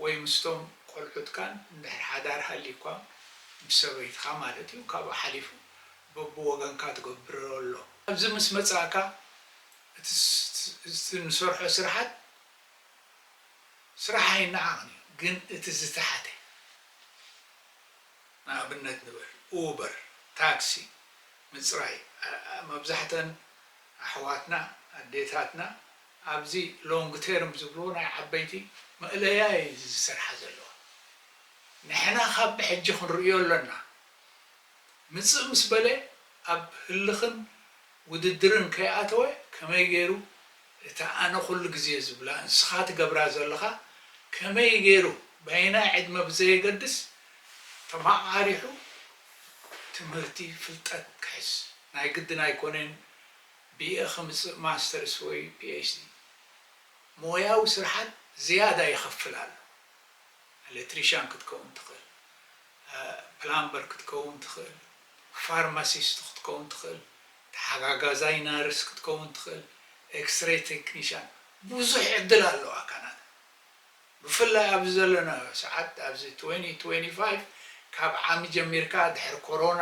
ወይ ምስቶም ቆልዑትካን እንድሕር ሓዳር ሃልዩኳ፣ ምስ ሰበይትኻ ማለት እዩ። ካብኡ ሓሊፉ በብወገንካ ትገብሮ ኣሎ። ኣብዚ ምስ መጻእካ፣ እቲ ስ-፣ እቲ ንሰርሖ ስራሓት፣ ስራሕ ኣይነዓቕን እዩ፣ ግን እቲ ዝተሓተ፣ ንኣብነት ንበል፣ ኡበር፣ ታክሲ ምጽራይ፣ ኣ-፣ ኣ-፣ መብዛሕተን ኣሕዋትና፣ ኣዴታትና ኣብዚ ሎንግ ቴርም ዝብልዎ ናይ ዓበይቲ መእለያ እዩ ዝሰርሓ ዘለዋ። ንሕና ካብ ብሕጂ ክንርእዮ ኣለና። ምጽእ ምስ በለ ኣብ ህልኽን ውድድርን ከይኣተወ ከመይ ገይሩ እታ ኣነ ኩሉ ግዜ ዝብላ ንስኻ ትገብራ ዘለኻ ከመይ ገይሩ በየናይ ዕድመ ብዘየገድስ ተመዓሪሑ ትምህርቲ ፍልጠት ክሕዝ ናይ ግድን ኣይኮነን ብኤ ክምጽእ ማስተርስ ወይ ፒኤችዲ ሞያዊ ስርሓት ዝያዳ ይኸፍል ኣሎ። ኤሌክትሪሻን ክትከውን ትኽእል፣ ፕላምበር ክትከውን ትኽእል፣ ፋርማሲስት ክትከውን ትኽእል፣ ተሓጋጋዛይ ናርስ ክትከውን ትኽእል፣ ኤክስሬ ቴክኒሻን፣ ብዙሕ ዕድል ኣለዋ ካናዳ። ብፍላይ ኣብዚ ዘለናዮ ሰዓት ኣብዚ ትወንቲ ትወንቲ ፋይቭ ካብ ዓሚ ጀሚርካ ድሕሪ ኮሮና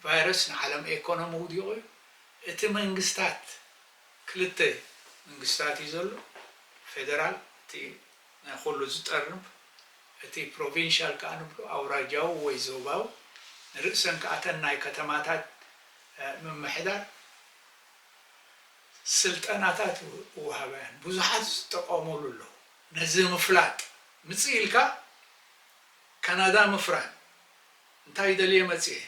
ቫይረስ ንዓለም ኤኮኖሚ ውዲቑ እዩ። እቲ መንግስታት ክልተ መንግስታት እዩ ዘሎ፣ ፌደራል እቲ ናይ ኩሉ ዝጠርንፍ፣ እቲ ፕሮቪንሻል ከኣ ንብሎ ኣውራጃዊ ወይ ዞባዊ፣ ንርእሰን ከኣ እተን ናይ ከተማታት ምምሕዳር ስልጠናታት ይወሃባያን ብዙሓት ዝጠቐሙሉ ኣለዉ። ነዚ ምፍላጥ ምጽእ ኢልካ ካናዳ ምፍራን እንታይ ደልየ መጽየ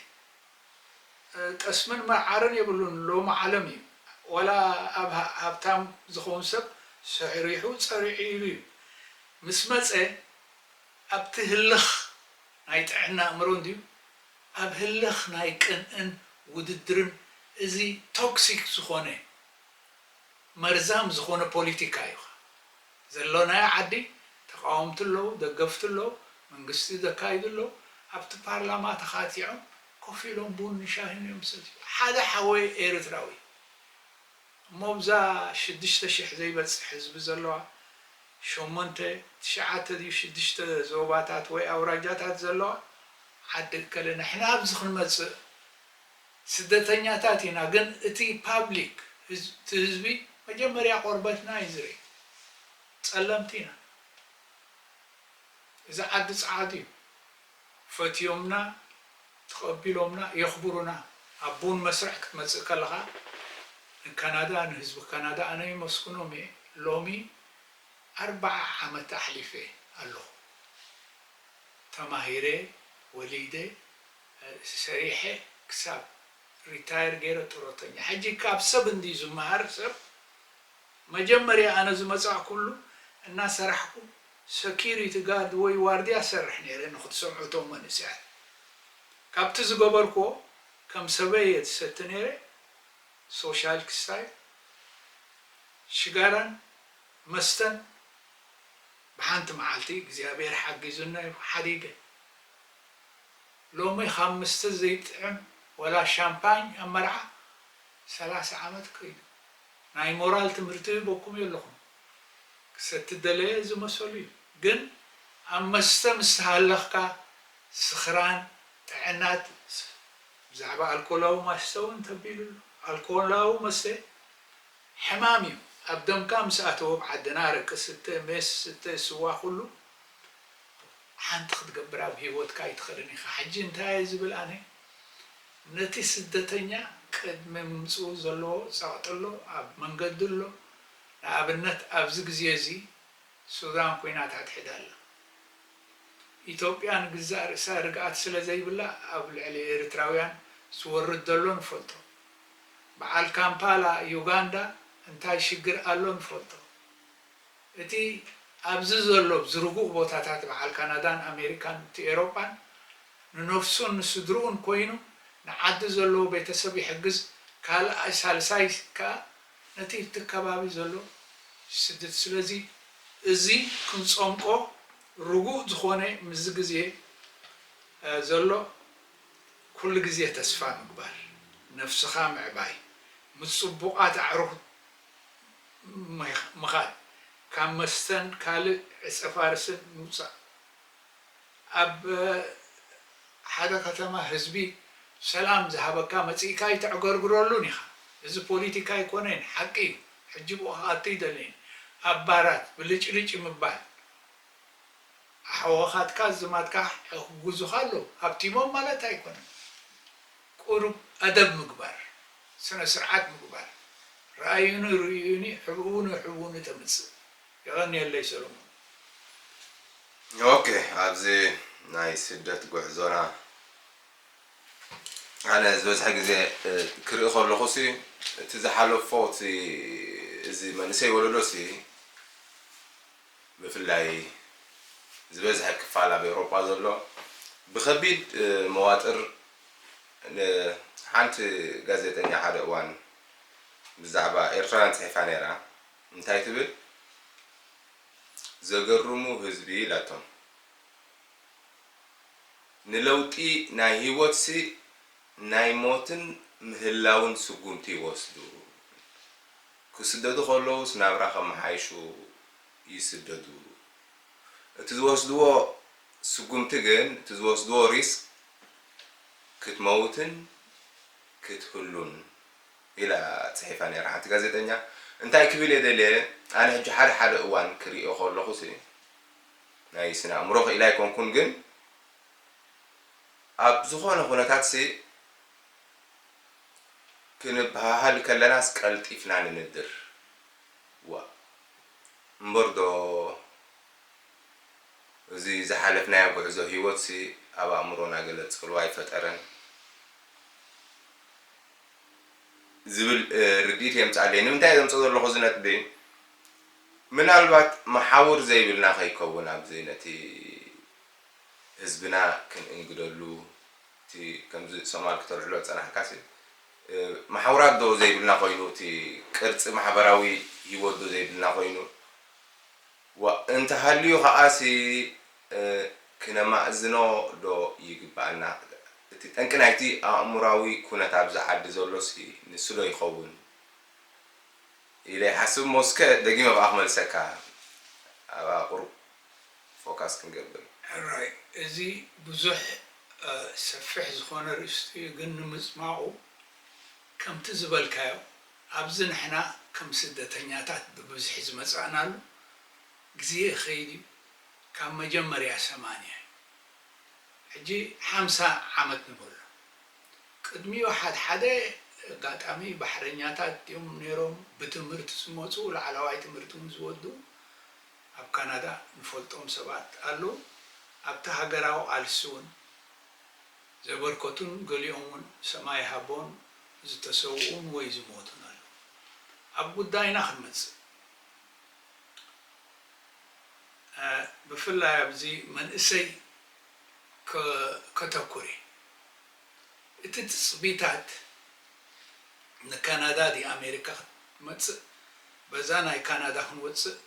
ጠስምን መዓርን የብሉን። ሎሚ ዓለም እዩ። ዋላ ኣብ ሃ-፣ ሃብታም ዝኸውን ሰብ ሰሪሑ ጸሪዑ ኢሉ እዩ ምስ መጸ ኣብቲ ህልኽ ናይ ጥዕና ኣእምሮ እንድዩ ኣብ ህልኽ ናይ ቅንእን ውድድርን እዚ ቶክሲክ ዝኾነ መርዛም ዝኾነ ፖሊቲካ እዩ። ዘሎናዮ ዓዲ ተቃወምቲ ኣለዉ፣ ደገፍቲ ኣለዉ፣ መንግስቲ ዘካይዱ ኣለዉ። ኣብቲ ፓርላማ ተኻቲዖም ኮፍ ኢሎም ቡን ሻሂን እዮም ዝሰትዩ። ሓደ ሓወይ ኤርትራዊ እሞ ብዛ ሽዱሽተ ሽሕ ዘይበጽሕ ህዝቢ ዘለዋ ሸሞንተ ትሽዓተ ድዩ ሽዱሽተ ዞባታት ወይ ኣውራጃታት ዘለዋ ዓዲ እከለ ንሕና ኣብዚ ክንመጽእ ስደተኛታት ኢና፣ ግን እቲ ፓብሊክ ህዝ-፣ እቲ ህዝቢ መጀመርያ ቆርበትና እዩ ዝርኢ። ጸለምቲ ኢና። እዚ ዓዲ ጸዓዱ እዩ። ፈትዮምና፣ ተቐቢሎምና፣ የኽብሩና። ኣብ ቡን መስርዕ ክትመጽእ ከለኻ ንካናዳ፣ ንህዝቢ ካናዳ ኣነ ይመስግኖም እየ። ሎሚ ኣርብዓ ዓመት ኣሕሊፈ ኣለኹ። ተማሂረ፣ ወሊደ፣ ሰሪሐ ክሳብ ሪታየር ገይረ ጡረተኛ። ሕጂ ካብ ሰብ እንድዩ ዝመሃር ሰብ። መጀመርያ ኣነ ዝመጻእኩሉ እናሰራሕኩ ሰኪሪቲ ጋርድ ወይ ዋርድያ ሰርሕ ነይረ ንክትሰምዑ እቶም መንእሰያት። ካብቲ ዝገበርክዎ ከም ሰበይ እየ ዝሰቲ ነይረ፣ ሶሻል ክስታይ ሽጋራን መስተን ብሓንቲ መዓልቲ እግዚኣብሔር ሓጊዙና እዩ ሓዲገ። ሎሚ ካብ መስተ ዘይጥዕም ወላ ሻምፓኝ ኣብ መርዓ ሰላሳ ዓመት ከይዱ። ናይ ሞራል ትምህርቲ ሂበኩም የለኹም። ክሰቲ ደለየ ዝመሰሉ እዩ። ግን ኣብ መስተ ምስ ተሃለኽካ ስኽራን፣ ጥዕናት፣ ብዛዕባ ኣልኮላዊ መስተ እውን ተቢሉ ኣሎ። ኣልኮላዊ መስተ ሕማም እዩ። ኣብ ደምካ ምስ ኣተወ፣ ኣብ ዓድና ኣረቂ ስተ፣ ሜስ ስተ፣ ስዋ ኩሉ ሓንቲ ክትገብር ኣብ ህይወትካ ኣይትኽእልን ኢኻ። ሕጂ እንታይ እየ ዝብል ኣነ? ነቲ ስደተኛ ቅድሚ ምምጽኡ ዘለዎ ጸቕጢ ኣሎ፣ ኣብ መንገዲ ኣሎ። ንኣብነት ኣብዚ ግዜ እዚ ሱዳን ኲናት ኣትሒዛ ኣላ። ኢትዮጵያ ንግዛእ ርእሳ ርግኣት ስለ ዘይብላ ኣብ ልዕሊ ኤርትራውያን ዝወርድ ዘሎ ንፈልጦ። በዓል ካምፓላ ዩጋንዳ እንታይ ሽግር ኣሎ ንፈልጦ። እቲ ኣብዚ ዘሎ ዝርጉእ ቦታታት በዓል ካናዳን ኣሜሪካን እቲ ኤሮጳን ንነፍሱን ንስድርኡን ኮይኑ ንዓዲ ዘለዎ ቤተሰብ ይሕግዝ፣ ካልኣይ ሳልሳይ ከኣ ነቲ እቲ ከባቢ ዘሎ ይስድድ። ስለዚ እዚ ክንጸምቆ ርጉእ ዝኾነ ምስዚ ግዜ ዘሎ ኩሉ ግዜ ተስፋ ምግባር፣ ነፍስኻ ምዕባይ፣ ምስ ጽቡቓት ኣዕሩኽ ምኻድ፣ ካብ መስተን ካልእ ዕጸ ፋርስን ምውጻእ። ኣብ ሓደ ከተማ ህዝቢ ሰላም ዝሃበካ መጺእካ ኣይተዕገርግረሉን ኢኻ። እዚ ፖሊቲካ ኣይኮነን፣ ሓቂ እዩ። ሕጂ ብኡ ክኣቱ ኣይደለይን። ኣብ ባራት ብልጭልጭ ምባል፣ ኣሕዋኻትካ ዝማትካ ክሕግዙኻ ኣለዉ። ሃብቲሞም ማለት ኣይኮነን። ቁሩብ ኣደብ ምግባር፣ ስነ ስርዓት ምግባር። ረኣዩኒ ርእዩኒ፣ ሕብኡኒ ሕብኡኒ ተምጽእ። የቐንየለይ ሰሎሞን። ኦኬ፣ ኣብዚ ናይ ስደት ጉዕዞና ኣነ ዝበዝሐ ግዜ ክርኢ ከለኹ ሲ እቲ ዝሓለፎ እቲ እዚ መንእሰይ ወለዶ ሲ ብፍላይ ዝበዝሐ ክፋል ኣብ ኤውሮጳ ዘሎ ብኸቢድ መዋጥር ሓንቲ ጋዜጠኛ ሓደ እዋን ብዛዕባ ኤርትራውያን ጽሒፋ ነይራ። እንታይ ትብል? ዘገርሙ ህዝቢ ኢላቶም። ንለውጢ ናይ ህይወትሲ ናይ ሞትን ምህላውን ስጉምቲ ይወስዱ። ክስደዱ ከለውስ ናብራ ከመሓይሹ ይስደዱ። እቲ ዝወስድዎ ስጉምቲ ግን፣ እቲ ዝወስድዎ ሪስክ ክትመውትን ክትህሉን ኢላ ጽሒፋ ነይራ ሓንቲ ጋዜጠኛ። እንታይ ክብል እየ ደልየ፣ ኣነ ሕጂ ሓደ ሓደ እዋን ክርእዮ ከለኹሲ ናይ ስነ ኣእምሮ ክኢላ ኣይኮንኩን፣ ግን ኣብ ዝኾነ ኩነታትሲ ክንበሃሃል ከለናስ ቀልጢፍና ንንድር። ዋ እምበር ዶ እዚ ዝሓለፍናዮ ጉዕዞ ህይወትሲ ኣብ ኣእምሮና ገለ ጽልዋ ኣይፈጠረን ዝብል ርድኢት የምጽኣለይ። ንምንታይ ዘምጽኦ ዘለኹ እዚ ነጥቢ? ምናልባት መሓውር ዘይብልና ከይከውን ኣብዚ ነቲ ህዝብና ክንእንግደሉ እቲ ከምዚ ሶማል ክተልዕሎ ዝጸናሕካሲ መሓውራት ዶ ዘይብልና ኮይኑ እቲ ቅርጺ ማሕበራዊ ህይወት ዶ ዘይብልና ኮይኑ ዋ እንተሃልዩ ከዓሲ ክነማእዝኖ ዶ ይግባኣና? እቲ ጠንቂ ናይቲ ኣእምራዊ ኩነት ኣብዚ ዓዲ ዘሎሲ ንሱ ዶ ይኸውን? ኢለ ይሓስብ እሞ እስከ ደጊመ ብኣ ክመልሰካ ኣብኣ ቁሩብ ፎካስ ክንገብር። ሕራይ እዚ ብዙሕ ሰፊሕ ዝኾነ ርእስቲ እዩ፣ ግን ንምጽማቑ ከምቲ ዝበልካዮ ኣብዚ ንሕና ከም ስደተኛታት ብብዝሒ ዝመጻእናሉ ግዜ ይኸይድ እዩ፣ ካብ መጀመርያ ሰማንያ እዩ። ሕጂ ሓምሳ ዓመት ንበሎ። ቅድሚኡ ሓድሓደ ኣጋጣሚ ባሕረኛታት ድዮም ነይሮም ብትምህርቲ ዝመፁ ላዕለዋይ ትምህርቲ እውን ዝወዱ ኣብ ካናዳ ንፈልጦም ሰባት ኣለዉ። ኣብቲ ሃገራዊ ቃልሲ እውን ዘበርከቱን ገሊኦም እውን ሰማይ ሃቦን ዝተሰውኡን ወይ ዝሞቱን ኣለዉ። ኣብ ጉዳይና ክንመፅእ ብፍላይ ኣብዚ መንእሰይ ከተኩር እየ። እቲ ትፅቢታት ንካናዳ ድዩ ኣሜሪካ ክትመፅእ በዛ ናይ ካናዳ ክንወፅእ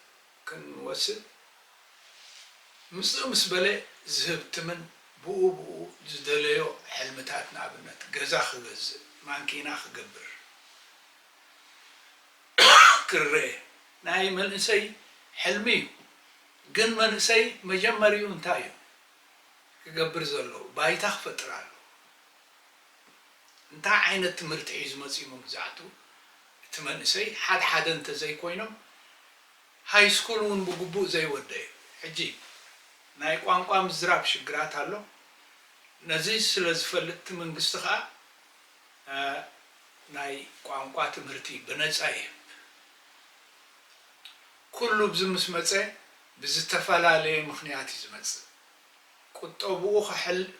ክንወስድ ምፅእ ምስ በለ ዝህብትምን ብኡ ብኡ ዝደለዮ ሕልምታት፣ ንኣብነት ገዛ ክገዝእ፣ ማንኪና ክገብር፣ ክረኤ። ናይ መንእሰይ ሕልሚ እዩ። ግን መንእሰይ መጀመሪኡ እንታይ እዩ ክገብር ዘለዎ? ባይታ ክፈጥር ኣለዎ። እንታይ ዓይነት ትምህርቲ ሒዙ መፂኡ መግዛእቱ? እቲ መንእሰይ ሓድሓደ እንተዘይኮይኖም፣ ሃይ ስኩል እውን ብግቡእ ዘይወደ እዩ። ሕጂ ናይ ቋንቋ ምዝራብ ሽግራት ኣሎ። ነዚ ስለ ዝፈልጥ እቲ መንግስቲ ኸዓ ናይ ቋንቋ ትምህርቲ ብነፃ ይህብ። ኩሉ ብዚ ምስ መፀ ብዝተፈላለየ ምኽንያት እዩ ዝመፅእ። ቁጠብኡ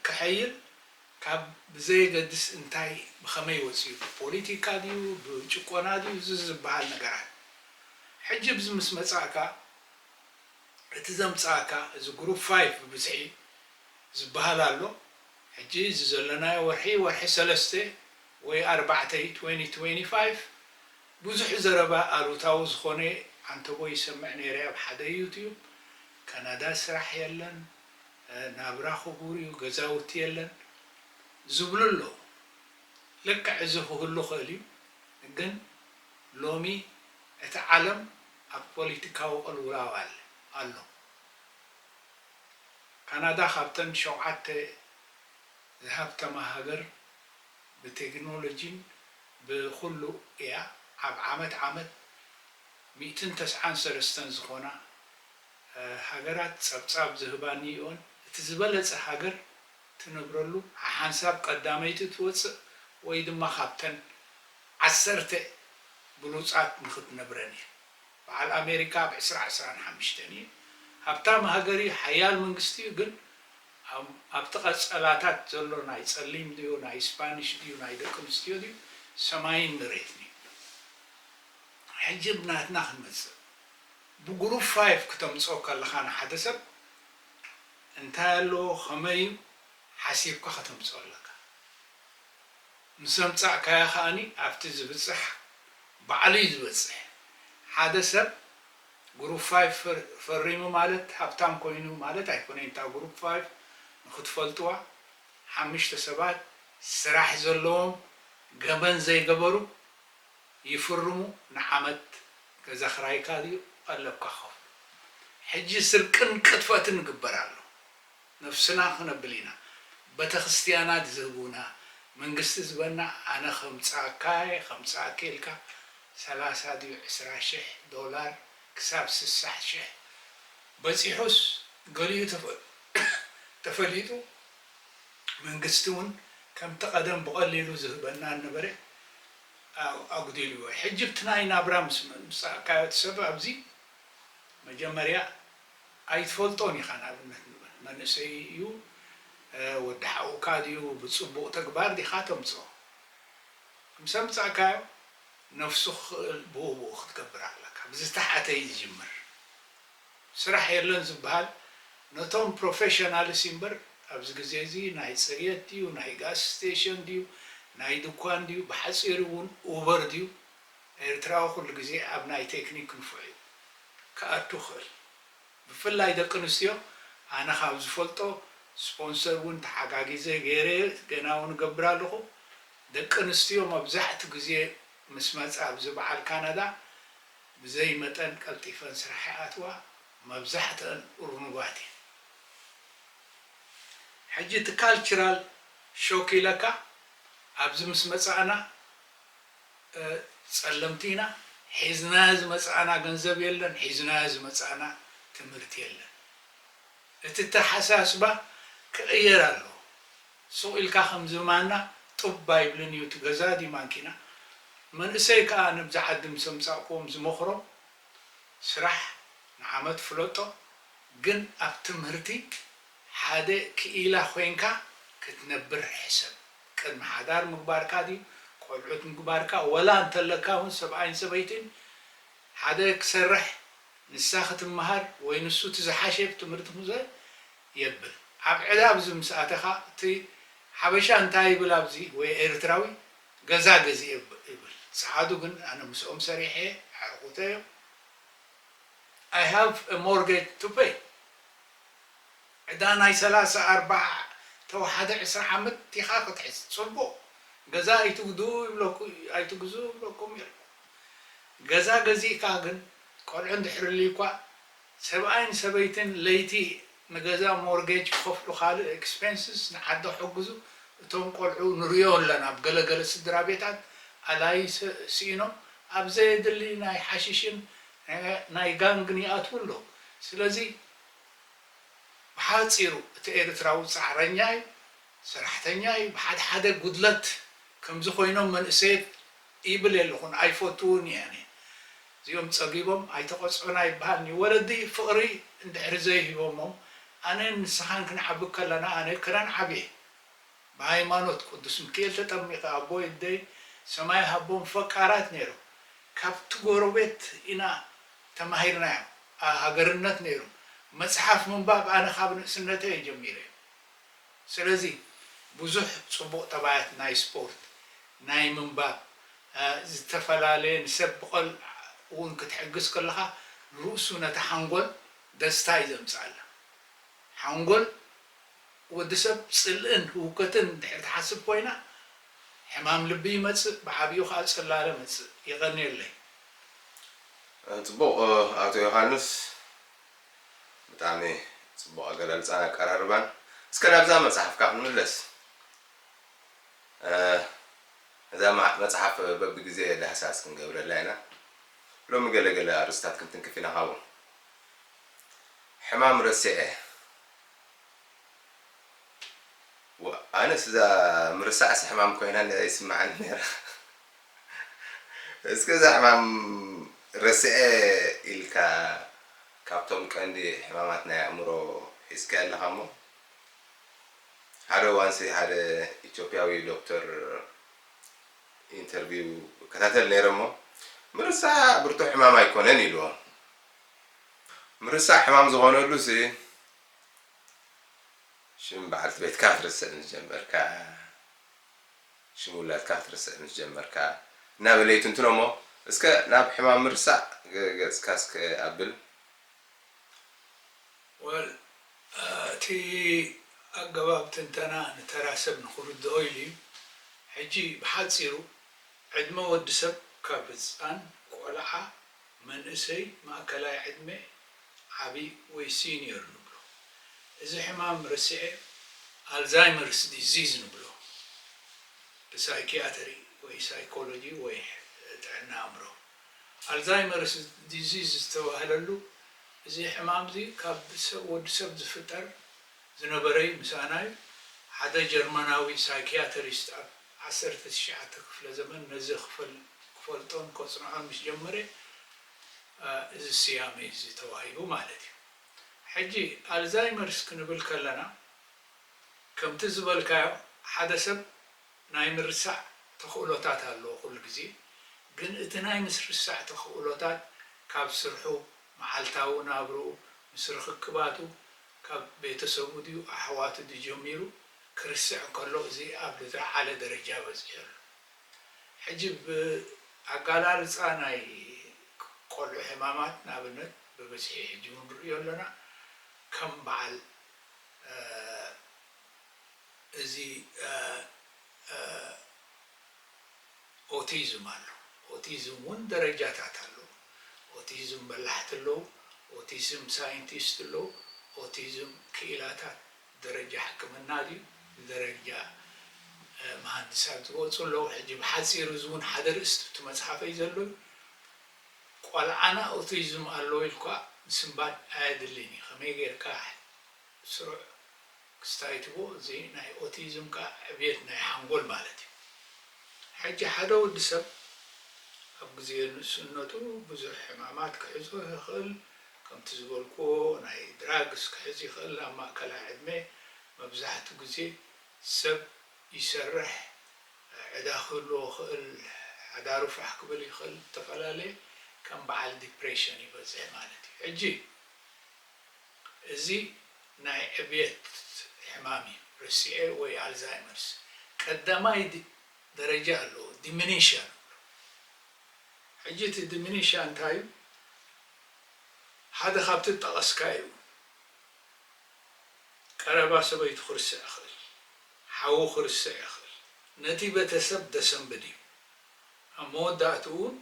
ከሐይል ካብ ብዘየገድስ እንታይ ብኸመይ ወፂኡ፣ ብፖሊቲካ ድዩ ብጭቆና ድዩ፣ እዚ ዝበሃል ነገራት። ሕጂ ብዚ ምስ መፃእካ እቲ ዘምፃእካ እዚ ግሩፕ ፋይቭ ብብዝሒ ዝበሃል ኣሎ። ሕጂ እዚ ዘለናዮ ወርሒ ወርሒ ሰለስተ ወይ ኣርባዕተ እዩ፣ ትወንቲ ትወንቲ ፋይቭ። ብዙሕ ዘረባ ኣሉታዊ ዝኾነ ዓንተቦ ይሰምዕ ነይረ ኣብ ሓደ ዩትዩብ። ካናዳ ስራሕ የለን፣ ናብራ ክቡር እዩ፣ ገዛውቲ የለን ዝብሉ ኣለዉ። ልክዕ እዚ ክህሉ ክእል እዩ፣ ግን ሎሚ እቲ ዓለም ኣብ ፖለቲካዊ ቅልውላው ኣለ ኣሎ። ካናዳ ካብተን ሸውዓተ ዝሃብተማ ሃገር ብቴክኖሎጂን ብኹሉ እያ። ኣብ ዓመት ዓመት ሚእትን ተስዓን ሰለስተን ዝኾና ሃገራት ጸብጻብ ዝህባ እኒኦን። እቲ ዝበለጸ ሃገር ትነብረሉ ሓሓንሳብ ቀዳመይቲ ትወጽእ ወይ ድማ ካብተን ዓሰርተ ብሉጻት ንኽትነብረን እየን። በዓል ኣሜሪካ ኣብ ዕስራ ዕስራን ሓሙሽተን እዩ። ሃብታም ሃገር እዩ፣ ሓያል መንግስቲ እዩ፣ ግን ኣብቲ ቀጸላታት ዘሎ ናይ ጸሊም ድዩ ናይ ስፓኒሽ ድዩ ናይ ደቂ ኣንስትዮ ድዩ ሰማይን መሬትን እዩ። ሕጂ ብናትና ክንመጽእ፣ ብግሩፕ ፋይቭ ክተምጽኦ ከለኻ ንሓደ ሰብ እንታይ ኣለዎ ከመይ እዩ ሓሲብካ ከተምጽኦ ኣለካ። ምስ ኣምጻእካዮ ከኣኒ ኣብቲ ዝብጽሕ ባዕሉ እዩ ዝበጽሕ። ሓደ ሰብ ግሩፕ ፋይቭ ፈሪሙ ማለት ሃብታም ኮይኑ ማለት ኣይኮነን። እታ ግሩፕ ፋይቭ ንክትፈልጥዋ፣ ሓሙሽተ ሰባት ስራሕ ዘለዎም ገበን ዘይገበሩ ይፍርሙ። ንዓመት ገዛ ክራይካ ድዩ ቀለብካ ክኸፍሉ። ሕጂ ስርቅን ቅጥፈትን ይግበር ኣሎ። ነፍስና ክነብል ኢና። ቤተክርስትያናት ዝህቡና፣ መንግስቲ ዝበና ኣነ ከምፃእካ እየ ከምፃእኪ ኢልካ ሰላሳ ድዩ ዕስራ ሽሕ ዶላር ክሳብ ስሳ ሽሕ በፂሑስ ገሊኡ ተፈ- ተፈሊጡ መንግስቲ እውን ከምቲ ቀደም ብቐሊሉ ዝህበና ነበረ ኣጉዲልዎ። ሕጂ ብቲ ናይ ናብራ ምስ መፃእካዮ እቲ ሰብ ኣብዚ መጀመርያ ኣይትፈልጦን ኢኻ። ንኣብነት ንበል መንእሰይ እዩ፣ ወዲ ሓውካ ድዩ፣ ብፅቡቕ ተግባር ዲኻ ተምፅኦ። ምስ ኣምፃእካዮ ነፍሱ ክኽእል ብኡ ብኡ ክትገብር ኣለካ። ብዝተሓተ እዩ ዝጅምር። ስራሕ የለን ዝበሃል ነቶም ፕሮፌሽናልስ እምበር ኣብዚ ግዜ እዚ ናይ ፅርየት ድዩ ናይ ጋስ ስቴሽን ድዩ ናይ ድኳን ድዩ ብሓፂሩ እውን ኡበር ድዩ። ኤርትራዊ ኩሉ ግዜ ኣብ ናይ ቴክኒክ ንፉዕ እዩ። ክኣቱ ይኽእል። ብፍላይ ደቂ ኣንስትዮ ኣነ ካብ ዝፈልጦ ስፖንሰር እውን ተሓጋጊዘ ገይረ ገና እውን እገብር ኣለኹ። ደቂ ኣንስትዮ መብዛሕትኡ ግዜ ምስ መፃ ኣብዚ በዓል ካናዳ ብዘይ መጠን ቀልጢፈን ስራሕ ይኣትዋ። መብዛሕትአን እርኑባት እየን። ሕጂ እቲ ካልቸራል ሾክ ኢለካ ኣብዚ ምስ መፃእና ጸለምቲ ኢና። ሒዝናዮ ዝመፃእና ገንዘብ የለን። ሒዝናዮ ዝመፃእና ትምህርቲ የለን። እቲ ተሓሳስባ ክቕየር ኣለዎ። ሱቕ ኢልካ ከምዚ ማና ጡብ ኣይብልን እዩ። እቲ ገዛ ድዩ ማንኪና። መንእሰይ ከዓ ነብዚ ዓዲ ምስ ኣምፃእክዎም ዝመኽሮም ስራሕ ንዓመት ፍለጦ፣ ግን ኣብ ትምህርቲ ሓደ ክኢላ ኮይንካ ክትነብር ሕሰብ። ቅድሚ ሓዳር ምግባርካ ድዩ ቆልዑት ምግባርካ፣ ወላ እንተለካ እውን ሰብኣይን ሰበይትን ሓደ ክሰርሕ ንሳ ክትመሃር ወይ ንሱ እቲ ዝሓሸ ትምህርቲ ክዘ የብል። ኣብ ዕዳ ኣብዚ ምስ ኣተኻ እቲ ሓበሻ እንታይ ይብል ኣብዚ ወይ ኤርትራዊ ገዛ ገዚኤ ይብል። ጸዓዱ ግን ኣነ ምስኦም ሰሪሐ ኣዕርቑተ እዮም። I have a mortgage to pay። ዕዳ ናይ ሰላሳ ኣርባዓ ተወሓደ ዕስራ ዓመት ኢኻ ክትሕዝ ጽቡቕ፣ ገዛ ኣይትግዙ ይብለኩ ኣይትግዙ ይብለኩም ይር ገዛ ገዚእካ ግን ቆልዑ እንድሕር ልዩኳ ሰብኣይን ሰበይትን ለይቲ ንገዛ ሞርጌጅ ክኸፍሉ ካልእ ኤክስፔንስስ ንዓዲ ክሕግዙ እቶም ቆልዑ ንርእዮ ኣለና ኣብ ገለገለ ስድራ ቤታት ኣላይ ስኢኖም ኣብ ዘየድሊ ናይ ሓሽሽን ናይ ጋንግን ይኣትዉ ኣለዉ ስለዚ ብሓፂሩ እቲ ኤርትራዊ ፃዕረኛ እዩ፣ ሰራሕተኛ እዩ፣ ብሓደ ሓደ ጉድለት ከምዚ ኮይኖም መንእሰየት ይብል የለኹን ኣይፈትውን እየ ኣነ። እዚኦም ፀጊቦም ኣይተቐፅዑን ኣይበሃልን እዩ። ወለዲ ፍቕሪ እንድሕሪ ዘይሂቦሞም ኣነን ንስኻን ክንዓቢ ከለና ኣነ ክረን ዓብየ። ብሃይማኖት ቅዱስ ሚካኤል ተጠሚቐ ኣቦይ ኣደይ ሰማይ ሃቦም ፈቃራት ነይሮም። ካብቲ ጎረቤት ኢና ተማሂርናዮም። ሃገርነት ነይሩ። መፅሓፍ ምንባብ ኣነ ካብ ንእስነተይ እየ ጀሚረ። ስለዚ ብዙሕ ፅቡቕ ጠባያት ናይ ስፖርት፣ ናይ ምንባብ፣ ዝተፈላለየ ንሰብ ብቐል እውን ክትሕግዝ ከለኻ ንርእሱ ነቲ ሓንጎል ደስታ እዩ ዘምፅኣላ። ሓንጎል ወዲ ሰብ ፅልእን ህውከትን እንድሕር ትሓስብ ኮይና ሕማም ልቢ ይመፅእ፣ ብዓብዩ ከዓ ፅላለ መፅእ። የቐንየለይ። ፅቡቕ ኣቶ ዮሃንስ፣ ብጣዕሚ ፅቡቕ ኣገላልፃን ኣቀራርባን። እስከ ናብዛ መፅሓፍካ ክንምለስ። እዛ መፅሓፍ በብግዜ ዳህሳስ ክንገብረላ ኢና። ሎሚ ገለ ገለ ኣርእስታት ክንትንክፍ ኢና ካብኡ። ሕማም ረሲዐ። ኣነስ እዛ ምርሳዕስ ሕማም ኮይና ይስምዓኒ ነይራ። እስከ እዛ ሕማም ረስዐ ኢልካ ካብቶም ቀንዲ ሕማማት ናይ ኣእምሮ ሒዝካ ኣለኻ እሞ ሓደ እዋንሲ ሓደ ኢትዮጵያዊ ዶክተር ኢንተርቪው እከታተል ነይረ እሞ ምርሳዕ ብርቱዕ ሕማም ኣይኮነን ኢልዎ። ምርሳዕ ሕማም ዝኾነሉ ሲ ሽም በዓልቲ ቤትካ ክትርስዕ ምስ ጀመርካ፣ ሽም ውላድካ ክትርስዕ ምስ ጀመርካ፣ እናበለ ይትንትኖ እሞ፣ እስከ ናብ ሕማም ምርሳዕ ገ- ገጽካ እስከ ኣብል። ወል እቲ ኣገባብ ትንተና ንተራ ሰብ ንኽርድኦ ኢሉ እዩ። ሕጂ ብሓጺሩ ዕድመ ወዲ ሰብ ካብ ህጻን፣ ቆልዓ፣ መንእሰይ፣ ማእከላይ ዕድመ፣ ዓቢ ወይ ሲኒየር ንብሎ። እዚ ሕማም ረሲዐ ኣልዛይመርስ ዲዚዝ ንብሎ ብሳይኪያትሪ ወይ ሳይኮሎጂ ወይ ጥዕና ኣእምሮ። ኣልዛይመርስ ዲዚዝ ዝተባህለሉ እዚ ሕማም እዚ ካብ ሰብ ወዲ ሰብ ዝፍጠር ዝነበረ እዩ። ምሳና እዩ። ሓደ ጀርመናዊ ሳይኪያትሪስት ኣብ ዓሰርተ ትሽዓተ ክፍለ ዘመን ነዚ ክፈል- ክፈልጦን ከጽንዖን ምስ ጀመረ እዚ ስያመ እዚ ተዋሂቡ ማለት እዩ። ሕጂ ኣልዛይመርስ ክንብል ከለና ከምቲ ዝበልካዮ ሓደ ሰብ ናይ ምርሳዕ ተኽእሎታት ኣለዎ ኩሉ ግዜ፣ ግን እቲ ናይ ምስርሳዕ ተኽእሎታት ካብ ስርሑ፣ መዓልታዊ ናብርኡ፣ ምስ ርኽክባቱ፣ ካብ ቤተሰቡ ድዩ ኣሕዋቱ ድዩ ጀሚሩ ክርስዕ ከሎ እዚ ኣብ ዝለዓለ ደረጃ በጺሑ ኣሎ። ሕጂ ብኣጋላልፃ ናይ ቆልዑ ሕማማት ንኣብነት ብብዝሒ ሕጂ እውን ንርእዮ ኣለና ከም በዓል እዚ ኦቲዝም ኣሎ። ኦቲዝም እውን ደረጃታት ኣለዉ። ኦቲዝም በላሕቲ ኣለዉ፣ ኦቲዝም ሳይንቲስት ኣለዉ፣ ኦቲዝም ክኢላታት ደረጃ ሕክምና ድዩ ብደረጃ መሃንድሳት ዝወፁ ኣለዉ። ሕጂ ብሓፂሩ እዚ እውን ሓደ ርእስቲ እቲ መፅሓፈይ ዘሎ እዩ። ቆልዓና ኦቲዝም ኣለዎ ኢልኳ ምስንባድ ኣየድልን እዩ። ከመይ ጌርካ ስሩዕ ክስታይ ትቦ እዚ ናይ ኦቲዝም ከዓ ዕብየት ናይ ሓንጎል ማለት እዩ። ሕጂ ሓደ ወዲ ሰብ ኣብ ግዜ ንእስነቱ ብዙሕ ሕማማት ክሕዞ ይኽእል። ከምቲ ዝበልክዎ ናይ ድራግስ ክሕዝ ይኽእል። ኣብ ማእከላይ ዕድመ መብዛሕትኡ ግዜ ሰብ ይሰርሕ፣ ዕዳ ክህልዎ ይኽእል፣ ሓዳሩ ፋሕ ክብል ይኽእል፣ ዝተፈላለየ ከም በዓል ዲፕሬሽን ይበዝሕ ማለት እዩ። ሕጂ እዚ ናይ ዕብየት ሕማም እዩ፣ ርሲኤ ወይ ኣልዛይመርስ ቀዳማይ ደረጃ ኣለዎ፣ ዲሚኒሽያ ንብሎ። ሕጂ እቲ ዲሚኒሽያ እንታይ እዩ? ሓደ ካብቲ ዝጠቐስካዮ እዩ። ቀረባ ሰበይቱ ክርስዕ ይኽእል፣ ሓዉ ክርስዕ ይኽእል። ነቲ ቤተሰብ ደሰንብድ እዩ። ኣብ መወዳእትኡ እውን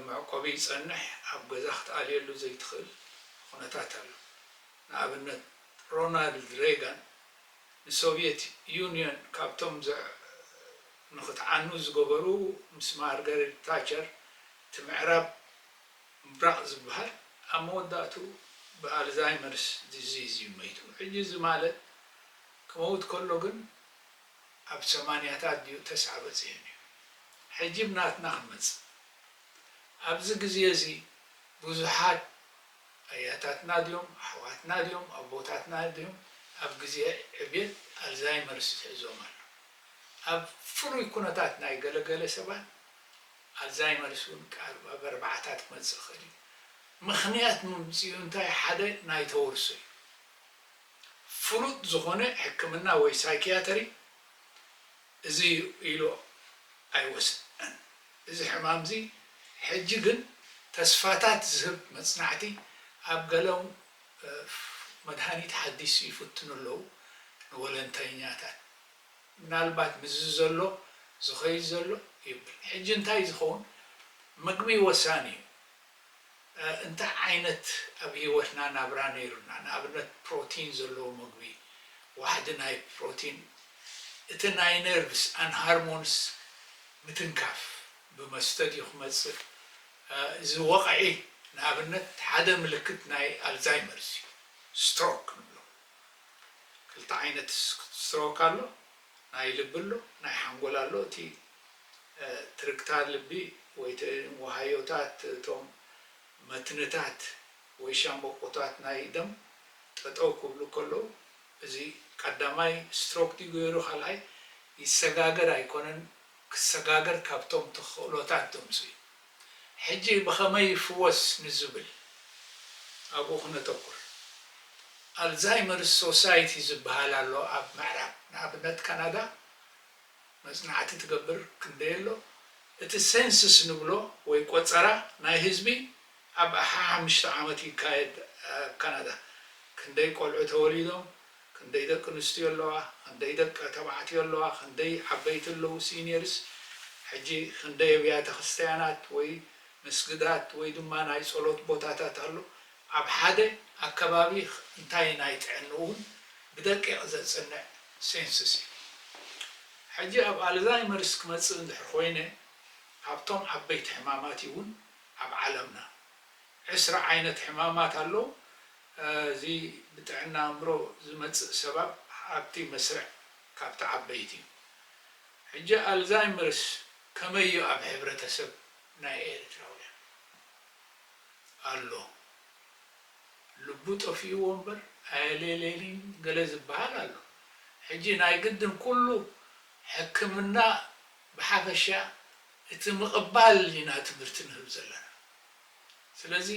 መዕቆቢ ይጸንሕ፣ ኣብ ገዛ ክትኣልየሉ ዘይትኽእል ኩነታት ኣሎ። ንኣብነት ሮናልድ ሬጋን ንሶቭየት ዩንዮን ካብቶም ንኽትዓኑ ዝገበሩ ምስ ማርጋሬት ታቸር እቲ ምዕራብ ምብራቕ ዝበሃል ኣብ መወዳእትኡ ብኣልዛይመርስ ዲዚዝ እዩ መይቱ። ሕጂ እዚ ማለት ክመውት ከሎ ግን ኣብ ሰማንያታት ድዩ ተስዓ በጺሑ እዩ። ሕጂ ብናትና ክንመጽእ። ኣብዚ ግዜ እዚ ብዙሓት ኣያታትና ድዮም፣ ኣሕዋትና ድዮም፣ ኣቦታትና ድዮም ኣብ ግዜ ዕብየት ኣልዛይመርስ ይሕዞም ኣሎ። ኣብ ፍሉይ ኩነታት ናይ ገለገለ ሰባት ኣልዛይመርስ እውን ኣብ ኣርባዓታት ክመጽእ ይኽእል እዩ። ምኽንያት ምምፅኡ እንታይ ሓደ ናይ ተወርሶ እዩ። ፍሉጥ ዝኾነ ሕክምና ወይ ሳይኪያተሪ እዚ ኢሉ ኣይወስን። እዚ ሕማም እዚ ሕጂ ግን ተስፋታት ዝህብ መጽናዕቲ ኣብ ገሎም መድሃኒት ሓዲስ ይፍትኑ ኣለዉ ንወለንተኛታት። ምናልባት ምስዚ ዘሎ ዝኸይድ ዘሎ ይብል። ሕጂ እንታይ ዝኸውን? ምግቢ ወሳኒ እዩ። እንታይ ዓይነት ኣብ ህይወትና ናብራ ነይሩና? ንኣብነት ፕሮቲን ዘለዎ ምግቢ፣ ዋሕዲ ናይ ፕሮቲን፣ እቲ ናይ ነርቭስ ኣን ሃርሞንስ ምትንካፍ ብመስተ ድዩ ክመጽእ? እዚ ወቕዒ ንኣብነት ሓደ ምልክት ናይ ኣልዛይመርስ እዩ፣ ስትሮክ ንብሎ። ክልተ ዓይነት ስትሮክ ኣሎ፣ ናይ ልቢ ኣሎ፣ ናይ ሓንጎል ኣሎ። እቲ ትርግታ ልቢ ወይ ወሃዮታት እቶም መትንታት ወይ ሻምበቆታት ናይ ደም ጠጠው ክብሉ ከለዉ፣ እዚ ቀዳማይ ስትሮክ ድዩ ገይሩ ካልኣይ ይሰጋገር ኣይኮነን፣ ክሰጋገር ካብቶም ተኽእሎታት ዘምፅኡ እዩ። ሕጂ ብኸመይ ይፍወስ ንዝብል ኣብኡ ክነተኩር። ኣልዛይመርስ ሶሳይቲ ዝበሃል ኣሎ ኣብ ምዕራብ፣ ንኣብነት ካናዳ መጽናዕቲ ትገብር ክንደይ ኣሎ። እቲ ሴንስስ ንብሎ ወይ ቆጸራ ናይ ህዝቢ ኣብ ሓሓምሽተ ዓመት ይካየድ ኣብ ካናዳ። ክንደይ ቆልዑ ተወሊዶም፣ ክንደይ ደቂ ኣንስትዮ ኣለዋ፣ ክንደይ ደቂ ተባዕትዮ ኣለዋ፣ ክንደይ ዓበይቲ ኣለዉ፣ ሲኒየርስ፣ ሕጂ ክንደይ ኣብያተ ክርስትያናት ወይ መስግዳት ወይ ድማ ናይ ጸሎት ቦታታት ኣሎ። ኣብ ሓደ ኣከባቢ እንታይ ናይ ጥዕንኡ እውን ብደቂቕ ዘጽንዕ ሴንስስ እዩ። ሕጂ ኣብ ኣልዛይመርስ ክመጽእ እንድሕር ኮይነ፣ ካብቶም ዓበይቲ ሕማማት እውን ኣብ ዓለምና ዕስራ ዓይነት ሕማማት ኣለዉ። እዚ ብጥዕና ኣእምሮ ዝመጽእ ሰባብ ኣብቲ መስርዕ ካብቲ ዓበይቲ እዩ። ሕጂ ኣልዛይመርስ ከመይ እዩ ኣብ ሕብረተሰብ ናይ ኤርትራውያን? ኣሎ። ልቡ ጠፊእዎ እምበር ኣየሌሌሊን ገለ ዝበሃል ኣሎ። ሕጂ ናይ ግድን ኩሉ ሕክምና ብሓፈሻ እቲ ምቕባል ኢና ትምህርቲ ንህብ ዘለና። ስለዚ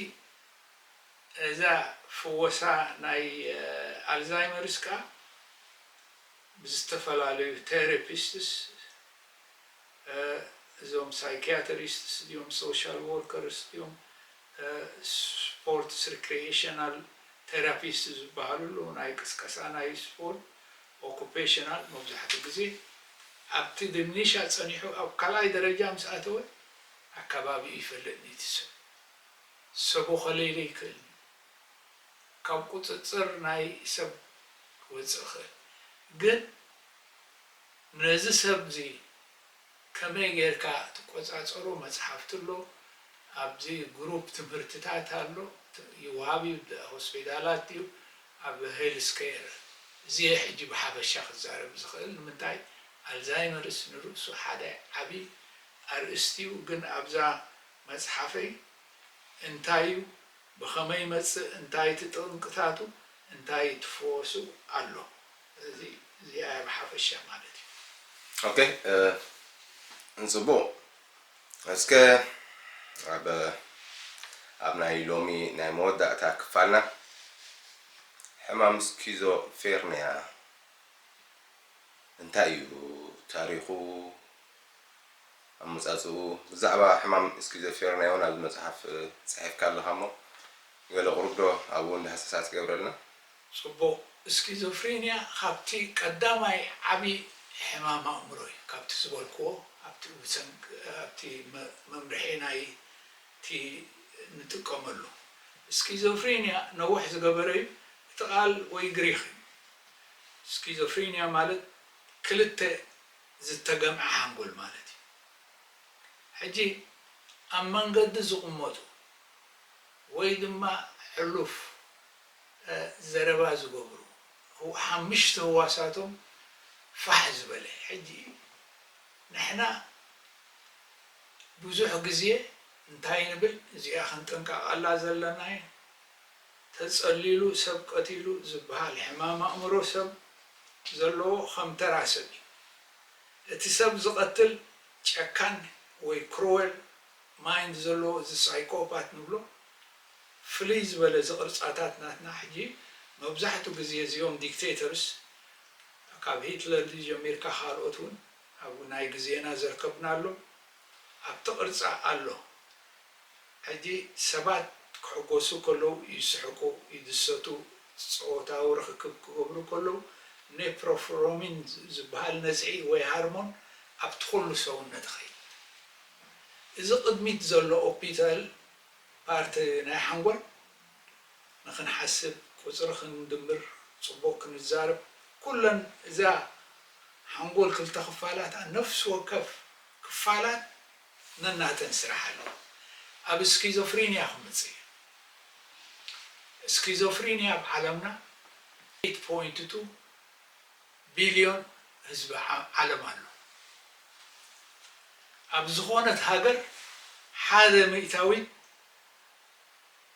እዛ ፍወሳ ናይ ኣልዛይመርስ ከኣ ብዝተፈላለዩ ቴራፒስትስ እዞም ሳይኪያትሪስትስ ድዮም ሶሻል ወርከርስ ድዮም ስፖርትስ ሪክሪኤሽናል ቴራፒስት ዝበሃሉ ኣለዉ። ናይ ቅስቀሳ ናይ ስፖርት ኦኩፔሽናል መብዛሕትኡ ግዜ ኣብቲ ድምኒሻ ጸኒሑ ኣብ ካልኣይ ደረጃ ምስ ኣተወ ኣከባቢኡ ይፈልጥ ነቲ ሰብ። ሰቡ ከለይለ ይክእል ካብ ቁጽጽር ናይ ሰብ ክወጽእ ይኽእል ግን ነዚ ሰብ እዚ ከመይ ጌርካ ትቆጻጸሮ መጽሓፍቲ ኣሎ ኣብዚ ግሩፕ ትምህርትታት ኣሎ ይወሃብ እዩ ሆስፒታላት እዩ ኣብ ሄልስ ኬር እዚ ሕጂ ብሓፈሻ ክዛረብ ዝኽእል ንምንታይ ኣልዛይመርስ ንርእሱ ሓደ ዓቢ ኣርእስቲ እዩ ግን ኣብዛ መጽሓፈይ እንታይ እዩ ብኸመይ ይመጽእ እንታይ እቲ ጠንቅታቱ እንታይ ትፈወሱ ኣሎ እዚ እዚኣ ብሓፈሻ ማለት እዩ። ኦኬ ጽቡቕ እስከ ኣብ ኣብ ናይ ሎሚ ናይ መወዳእታ ክፋልና ሕማም ስኪዞፌርንያ እንታይ እዩ ታሪኹ ኣመጻጽኡ ብዛዕባ ሕማም ስኪዞፌርንያ እውን ኣብዚ መጽሓፍ ጽሒፍካ ኣለኻ እሞ ገለ ቁሩብ ዶ ኣብኡ እንዳ ሃሰሳ ትገብረልና? ጽቡቕ ስኪዞፍሪንያ ካብቲ ቀዳማይ ዓቢ ሕማም ኣእምሮ እዩ። ካብቲ ዝበልክዎ፣ ኣብቲ ብሰንክ-፣ ኣብቲ መ-፣ መምርሒ ናይቲ ንጥቀመሉ። ስኪዞፍሪንያ ነዊሕ ዝገበረ እዩ። እቲ ቃል ወይ ግሪኽ እዩ። ስኪዞፍሪንያ ማለት ክልተ ዝተገምዐ ሓንጎል ማለት እዩ። ሕጂ ኣብ መንገዲ ዝቕመጡ ወይ ድማ ሕሉፍ፣ እ፣ ዘረባ ዝገብሩ፣ ህው-፣ ሓሙሽተ ህዋሳቶም ፋሕ ዝበለ። ሕጂ ንሕና ብዙሕ ግዜ እንታይ ንብል፣ እዚኣ ክንጥንቀቐላ ዘለና እዩ። ተጸሊሉ ሰብ ቀቲሉ ዝበሃል ሕማም ኣእምሮ ሰብ ዘለዎ ከም ተራ ሰብ እዩ። እቲ ሰብ ዝቐትል ጨካን ወይ ክሩወል ማይንድ ዘለዎ፣ እዚ ሳይኮፓት ንብሎ፣ ፍልይ ዝበለ እዚ ቅርጻታት ናትና። ሕጂ መብዛሕትኡ ግዜ እዚኦም ዲክቴተርስ፣ ካብ ሂትለር ጀሚርካ ካልኦት እውን ኣብ ናይ ግዜና ዘርከብናሎም ኣብቲ ቅርጻ ኣሎ። ሕጂ ሰባት ክሕጎሱ ከለዉ ይስሕቁ፣ ይድሰቱ፣ ጾታዊ ርኽክብ ክገብሩ ከለዉ ኔፕሮፍሮሚን ዝበሃል ነዝዒ ወይ ሃርሞን ኣብቲ ኩሉ ሰውነት ይኸይድ። እዚ ቅድሚት ዘሎ ኦርቢታል ፓርት ናይ ሓንጎል ንኽንሓስብ፣ ቁጽሪ ክንድምር፣ ጽቡቕ ክንዛረብ፣ ኩለን እዛ ሓንጎል ክልተ ክፋላታ፣ ነፍሲ ወከፍ ክፋላት ነናተን ስራሕ ኣለዎ። ኣብ ስኪዞፍሪንያ ክመጽእ እዩ። ስኪዞፍሪንያ ኣብ ዓለምና ኤይት ፖይንት ቱ ቢልዮን ህዝቢ ዓ-፣ ዓለም ኣሎ። ኣብ ዝኾነት ሃገር ሓደ ሚእታዊት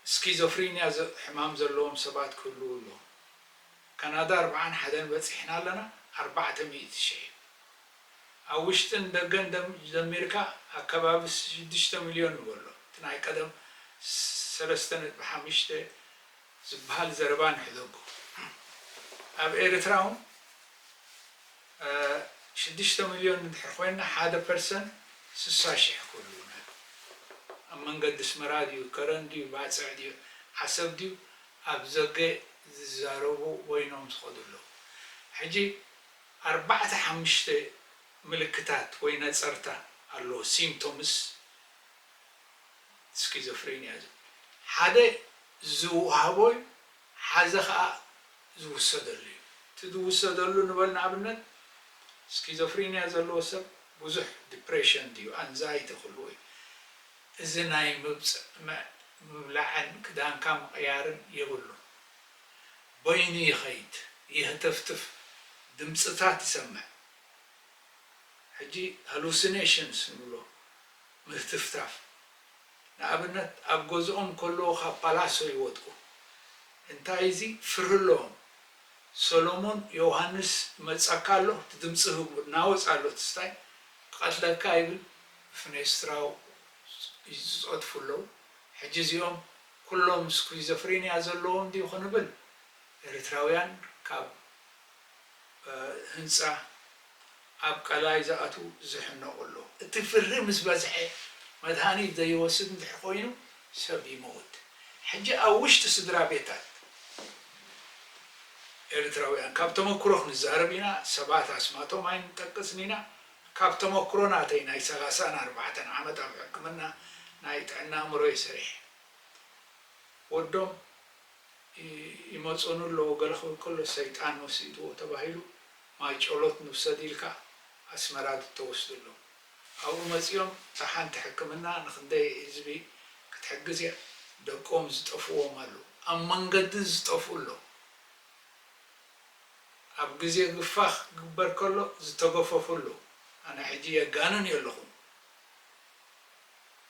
ስኪዞፍሪንያ ዘ-፣ ሕማም ዘለዎም ሰባት ክህልዉ ኣለዎም። ካናዳ ኣርብዓን ሓደን በጺሕና ኣለና፣ ኣርባዕተ ሚእቲ ሽሕ። ኣብ ውሽጥን ደገን ደም-፣ ደሚርካ ኣብ ከባቢ ሽዱሽተ ሚልዮን ንበሎ። እቲ ናይ ቀደም ሰለስተ ነጥቢ ሓሙሽተ ዝበሃል ዘረባ ንሕደጎ። ኣብ ኤርትራ እውን፣ እ፣ ሽዱሽተ ሚልዮን እንድሕር ኮይንና፣ ሓደ ፐርሰንት ስሳ ሽሕ ክህልውና እዩ። ኣብ መንገዲ ኣስመራ ድዩ፣ ከረን ድዩ፣ ባጽዕ ድዩ፣ ዓሰብ ድዩ፣ ኣብ ዘገ ዝዛረቡ ኮይኖም ዝኸዱ ኣለዉ። ሕጂ ኣርባዕተ ሓሙሽተ ምልክታት ወይ ነጸርታ ኣለዎ፣ ሲምፕቶምስ ስኪዞፍሪንያ ዝብል። ሓደ ዝወሃቦ እዩ፣ ሓዘ ኸኣ ዝውሰደሉ እዩ። እቲ ዝውሰደሉ ንበል ንኣብነት፣ ስኪዞፍሪንያ ዘለዎ ሰብ ብዙሕ ዲፕሬሽን ድዩ፣ ኣንዛይቲ ክህልዎ እዩ። እዚ ናይ ምብጽ-፣ መ-፣ ምብላዕን ክዳንካ ምቕያርን የብሉን። በይኑ ይኸይድ፣ ይህተፍትፍ፣ ድምጽታት ይሰምዕ። ሕጂ ሃሉሲኔሽንስ ንብሎ፣ ምህትፍታፍ። ንኣብነት፣ ኣብ ገዝኦም ከለዉ ካብ ፓላሶ ይወድቁ። እንታይ እዚ? ፍርሂ ኣለዎም። ሰሎሞን ዮሃንስ ይመጸካ ኣሎ፣ እቲ ድምጺ ህቡ፣ እናወጽኣ ኣሎ እቲ ስታይ። ክቐትለካ ይብል፣ ብፍኔስትራው ይጸድፉ ኣለዉ። ሕጂ እዚኦም ኩሎም ስኪዞፍሪንያ ዘለዎም ድዩ ክንብል? ኤርትራውያን ካብ፣ እ፣ ህንጻ ኣብ ቀላይ ዝኣትዉ ዝሕነቑ ኣለዉ። እቲ ፍርሂ ምስ በዝሐ፣ መድሃኒት ዘይወስድ እንድሕር ኮይኑ፣ ሰብ ይመውት። ሕጂ ኣብ ውሽጢ ስድራ ቤታት ኤርትራውያን፣ ካብ ተመክሮ ክንዛረብ ኢና፣ ሰባት ኣስማቶም ኣይንጠቅስን ኢና። ካብ ተመክሮ ናተይ፣ ናይ ሰላሳን ኣርባዕተን ዓመት ኣብ ሕክምና ናይ ጥዕና ኣእምሮ እየ ሰሪሐ። ወዶም ይ-፣ ይመጹኑ ኣለዉ፣ ገለ ክብል ከሎ ሰይጣን ወሲድዎ ተባሂሉ ማይ ጨሎት ንውሰድ ኢልካ ኣስመራ ዝተወስዱ ኣለዉ። ኣብኡ መጺኦም እታ ሓንቲ ሕክምና ንኽንደይ ህዝቢ ክትሕግዝ እያ፣ ደቆም ዝጠፍዎም ኣለዉ። ኣብ መንገዲ ዝጠፍኡ ኣለዉ። ኣብ ግዜ ግፋ ክግበር ከሎ ዝተገፈፉ ኣለዉ። ኣነ ሕጂ የጋንን የለኹን።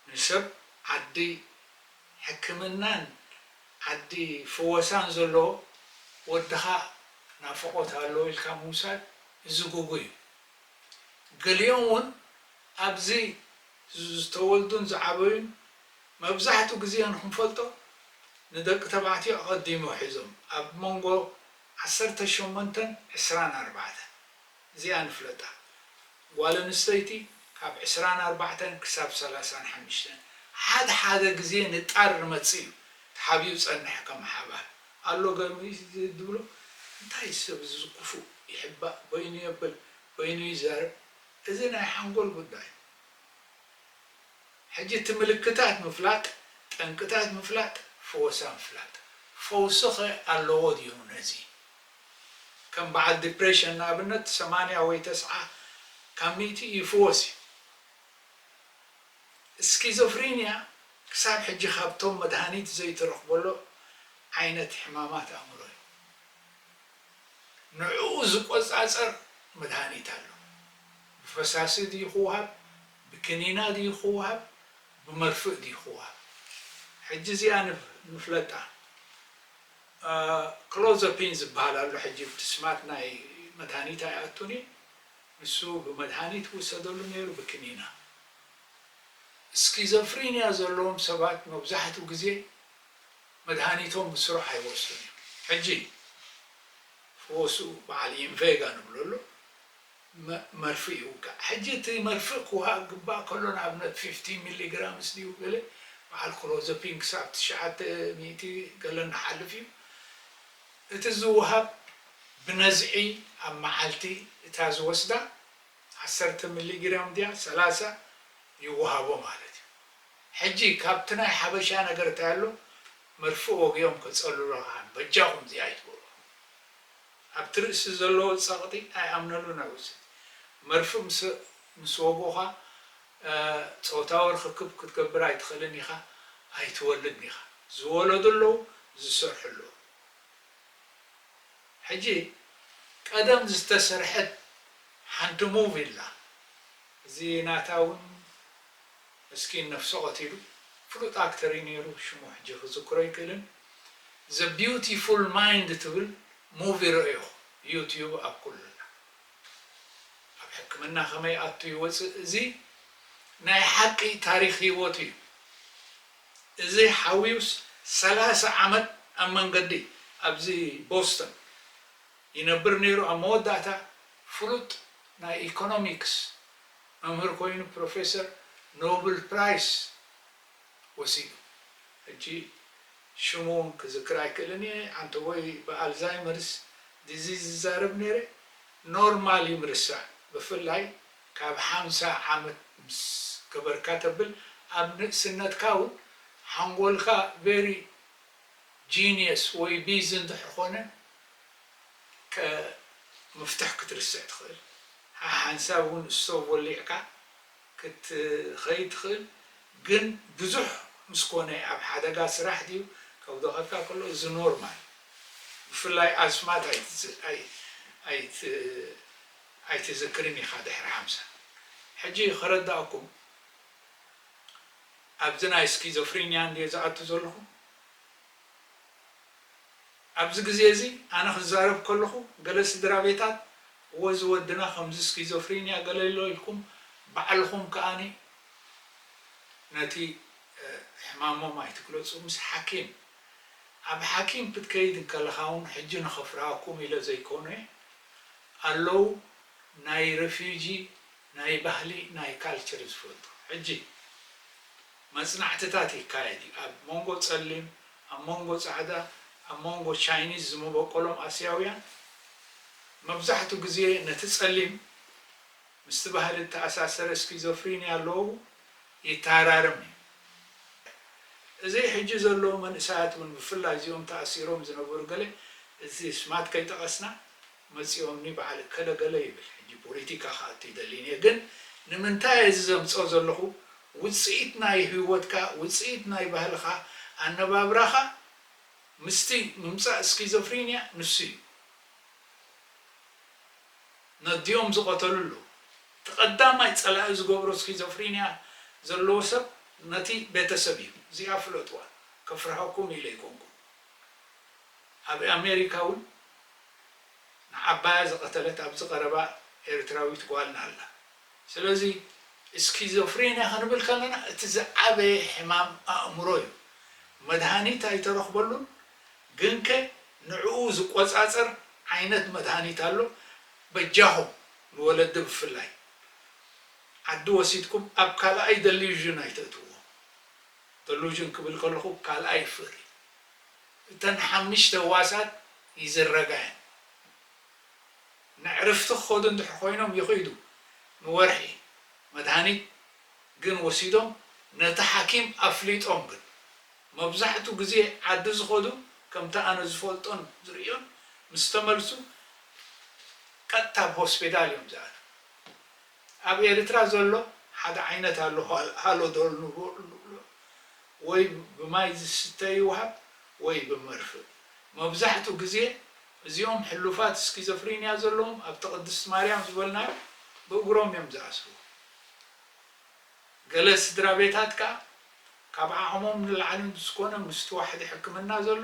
ንሰብ ዓዲ ሕክምናን ዓዲ ፍወሳን ዘለዎ ወድኻ ናፍቖት ኣለዎ ኢልካ ምውሳድ እዚ ግጉይ እዩ። ገሊኦም እውን ኣብዚ ዝተወልዱን ዝዓበዩን መብዛሕትኡ ግዜ ንኽንፈልጦ ንደቂ ተባዕትዮ ኣቐዲሞ ሒዞም ኣብ መንጎ ዓሰርተ ሸሞንተን ዕስራን ኣርባዕተን እዚኣ ንፍለጣ። ጓል ኣንስተይቲ ካብ ዕስራን ኣርባዕተን ክሳብ ሰላሳን ሓሙሽተን። ሓደ ሓደ ግዜ ንጣር ንመጽእ እዩ፣ ተሓቢኡ ጸንሕ ከም ሓባር ኣሎ ገሚ ዝብሎ። እንታይ ሰብ እዚ ክፉእ ይሕባእ፣ በይኑ የብል፣ በይኑ ይዛረብ። እዚ ናይ ሓንጎል ጉዳይ። ሕጂ እቲ ምልክታት ምፍላጥ፣ ጠንቅታት ምፍላጥ፣ ፈወሳ ምፍላጥ። ፈውሲ ኸ ኣለዎ ድዩ ነዚ? ከም በዓል ዲፕሬሽን ንኣብነት ሰማንያ ወይ ተስዓ ካብ ሚእቲ ይፍወስ እዩ። ስኪዞፍሪንያ ክሳብ ሕጂ ካብቶም መድሃኒት ዘይተረኽበሉ ዓይነት ሕማማት ኣእምሮ እዩ። ንዕኡ ዝቆጻጸር መድሃኒት ኣሎ። ብፈሳሲ ድዩ ክወሃብ? ብክኒና ድዩ ክወሃብ? ብመርፍእ ድዩ ክወሃብ? ሕጂ እዚኣ ንፍ- ንፍለጣ። ክሎዘፒን ዝበሃል ኣሎ። ሕጂ ብቲ ስማት ናይ መድሃኒት ኣይኣቱን እዩ። ንሱ ብመድሃኒት ክውሰደሉ ነይሩ ብክኒና። ስኪዞፍሪንያ ዘለዎም ሰባት መብዛሕትኡ ግዜ መድሃኒቶም ብስሩዕ ኣይወስዱን እዮም። ሕጂ ፈወስኡ በዓል ኢንቬጋ ንብለሉ መ- መርፍእ ይውጋእ። ሕጂ እቲ መርፍእ ክወሃብ ግባእ ከሎ ንኣብነት ፊፍቲ ሚሊግራምስ ድዩ ገለ በዓል ክሎዘፒን ክሳብ ትሽዓተ ሚእቲ ገለ ንሓልፍ እዩ። እቲ ዝወሃብ ብነዝዒ ኣብ መዓልቲ እታ ዝወስዳ ዓሰርተ ሚሊግራም ድያ ሰላሳ ይወሃቦ ማለት እዩ። ሕጂ ካብቲ ናይ ሓበሻ ነገር እንታይ ኣሎ? መርፍእ ወጊኦም ከጸልሉኻ በጃኹም እዚኣ ይትበሉ። ኣብቲ ርእሲ ዘለዎ ጸቕጢ ኣይኣምነሉን ኣይወስድ። መርፍእ ምስ ምስ ወጉኻ ጾታዊ ርኽክብ ክትገብር ኣይትኽእልን ኢኻ፣ ኣይትወልድን ኢኻ። ዝወለዱ ኣለዉ፣ ዝሰርሑ ኣለዉ። ሕጂ ቀደም ዝተሰርሐት ሓንቲ ሙቪ ኣላ። እዚ ናታ እውን ምስኪን ነፍሱ ቀቲሉ ፍሉጥ ኣክተር እዩ ነይሩ፣ ሽሙ ሕጂ ክዝክሮ ኣይክእልን። The Beautiful Mind ትብል ሙቪ ረእዮ ዩትዩብ ኣብ ኩሉ ኣላ። ኣብ ሕክምና ከመይ ኣቱ ይወፅእ? እዚ ናይ ሓቂ ታሪክ ህይወቱ እዩ። እዚ ሓውዩስ ሰላሳ ዓመት ኣብ መንገዲ ኣብዚ ቦስተን ይነብር ነይሩ። ኣብ መወዳእታ ፍሉጥ ናይ ኢኮኖሚክስ መምህር ኮይኑ ፕሮፌሰር ኖብል ፕራይስ ወሲዱ። ሕጂ ሽሙ እውን ክዝክር ኣይክእልን እየ። ዓንተቦይ ብኣልዛይመርስ ዲዚዝ ዝዛረብ ነይረ። ኖርማል እዩ ምርሳዕ፣ ብፍላይ ካብ ሓምሳ ዓመት ምስ ገበርካ ተብል ኣብ ንእስነትካ እውን ሓንጎልካ ቨሪ ጂኒየስ ወይ ቢዚ እንድሕር ኮነ ከ- መፍትሕ ክትርስዕ ትኽእል። ሓሓንሳብ እውን ስቶቭ ወሊዕካ ክትኸይድ ትኽእል። ግን ብዙሕ ምስ ኮነ ኣብ ሓደጋ ስራሕ ድዩ ከውደቐካ ከሎ እዚ ኖርማል። ብፍላይ ኣስማት ኣይትዝ- ኣይ- ኣይት- ኣይትዝክርን ኢኻ ድሕሪ ሓምሳ። ሕጂ ከረዳእኩም ኣብዚ ናይ ስኪዞፍሪንያ እንድየ ዝኣቱ ዘለኹ። ኣብዚ ግዜ እዚ ኣነ ክዛረብ ከለኹ ገለ ስድራ ቤታት እወ እዚ ወድና ከምዚ ስኪዞፍሪንያ ገለ ኣሎ ኢልኩም ባዕልኹም ከኣኒ ነቲ ሕማሞም ኣይትግለፁ። ምስ ሓኪም ኣብ ሓኪም ክትከይድ እንከለኻ እውን ሕጂ ንኸፍርሃኩም ኢለ ዘይኮነ ኣለዉ ናይ ረፊጂ ናይ ባህሊ ናይ ካልቸር ዝፈልጡ። ሕጂ መጽናዕትታት ይካየድ እዩ ኣብ መንጎ ጸሊም፣ ኣብ መንጎ ጻዕዳ፣ ኣብ መንጎ ቻይኒዝ ዝመበቆሎም ኣስያውያን። መብዛሕቱ ግዜ ነቲ ጸሊም ምስቲ ባህሊ እተኣሳሰረ ስኪዞፍሪንያ ኣለዉ ይተሃራረም እዩ። እዚ ሕጂ ዘለዉ መንእሰያት እውን ብፍላይ እዚኦም ተኣሲሮም ዝነበሩ ገለ እዚ ስማት ከይጠቐስና መጺኦምኒ በዓል እከለ ገለ ይብል። ሕጂ ፖለቲካ ክኣቱ ይደልን እየ፣ ግን ንምንታይ እዚ ዘምጽኦ ዘለኹ ውጽኢት ናይ ህይወትካ፣ ውጽኢት ናይ ባህልኻ፣ ኣነባብራኻ ምስቲ ምምጻእ ስኪዞፍሪንያ ንሱ እዩ። ነዲኦም ዝቐተሉ ኣለዉ። እቲ ቀዳማይ ጸላኢ ዝገብሮ ስኪዞፍሪንያ ዘለዎ ሰብ ነቲ ቤተሰብ እዩ። እዚኣ ፍለጥዋ። ከፍርሃኩም ኢለ ኣይኮንኩን። ኣብ ኣሜሪካ እውን ንዓባያ ዝቐተለት ኣብዚ ቀረባ ኤርትራዊት ጓልና ኣላ። ስለዚ ስኪዞፍሬንያ ክንብል ከለና እቲ ዝዓበየ ሕማም ኣእምሮ እዩ። መድሃኒት ኣይተረኽበሉን፣ ግንከ ንዕኡ ዝቆጻጸር ዓይነት መድሃኒት ኣሎ። በጃኹም ንወለዲ ብፍላይ ዓዲ ወሲድኩም ኣብ ካልኣይ ደሊዥን ኣይተእትውዎ። ደሉዥን ክብል ከለኹ ካልኣይ ፍቕሪ። እተን ሓምሽተ ህዋሳት ይዝረጋ እየን። ንዕርፍቲ ክኸዱ እንድሕር ኮይኖም ይኸይዱ፣ ንወርሒ። መድሃኒት ግን ወሲዶም ነቲ ሓኪም ኣፍሊጦም። ግን መብዛሕቱ ግዜ ዓዲ ዝኸዱ፣ ከምቲ ኣነ ዝፈልጦን ዝርእዮን፣ ምስ ተመልሱ ቀጥታ ኣብ ሆስፒታል እዮም ዝኣትዉ። ኣብ ኤርትራ ዘሎ ሓደ ዓይነት ኣሎ፣ ሃል- ሃሎዶል ንብሎ፣ ወይ ብማይ ዝስተ ይወሃብ ወይ ብመርፍእ። መብዛሕትኡ ግዜ እዚኦም ሕሉፋት ስኪዞፍሪንያ ዘለዎም ኣብቲ ቅድስቲ ማርያም ዝበልናዮ ብእግሮም እዮም ዝኣስርዎ። ገለ ስድራ ቤታት ከኣ ካብ ዓቕሞም ንላዕሊ ዝኾነ ምስቲ ዋሕዲ ሕክምና ዘሎ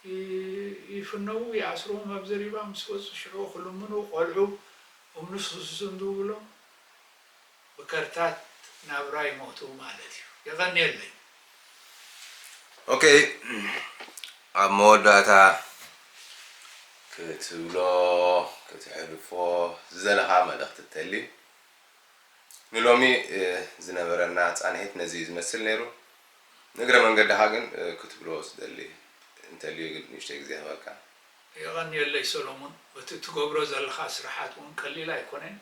ይ- ይፍነዉ፣ ይኣስርዎም። ኣብ ዘሪባ ምስ ወፁ ሽዑ ክልምኑ፣ ቆልዑ እምኑስ ክስንድዉ ብሎም ብከርታት ናብራ ይሞቱ ማለት እዩ። የቐንየለይ። ኦኬ፣ ኣብ መወዳእታ ክትብሎ ክትሕልፎ ዝደለኻ መልእኽቲ እንተልዩ? ንሎሚ ዝነበረና ፃንሒት ነዚ እዩ ዝመስል ነይሩ። ንእግረ መንገድኻ ግን ክትብሎ ዝደሊ እንተልዩ ግን ንእሽተይ ግዜ ክበካ። የቐንየለይ ሰሎሙን፣ በቲ ትገብሮ ዘለኻ ስራሓት እውን ቀሊል ኣይኮነን።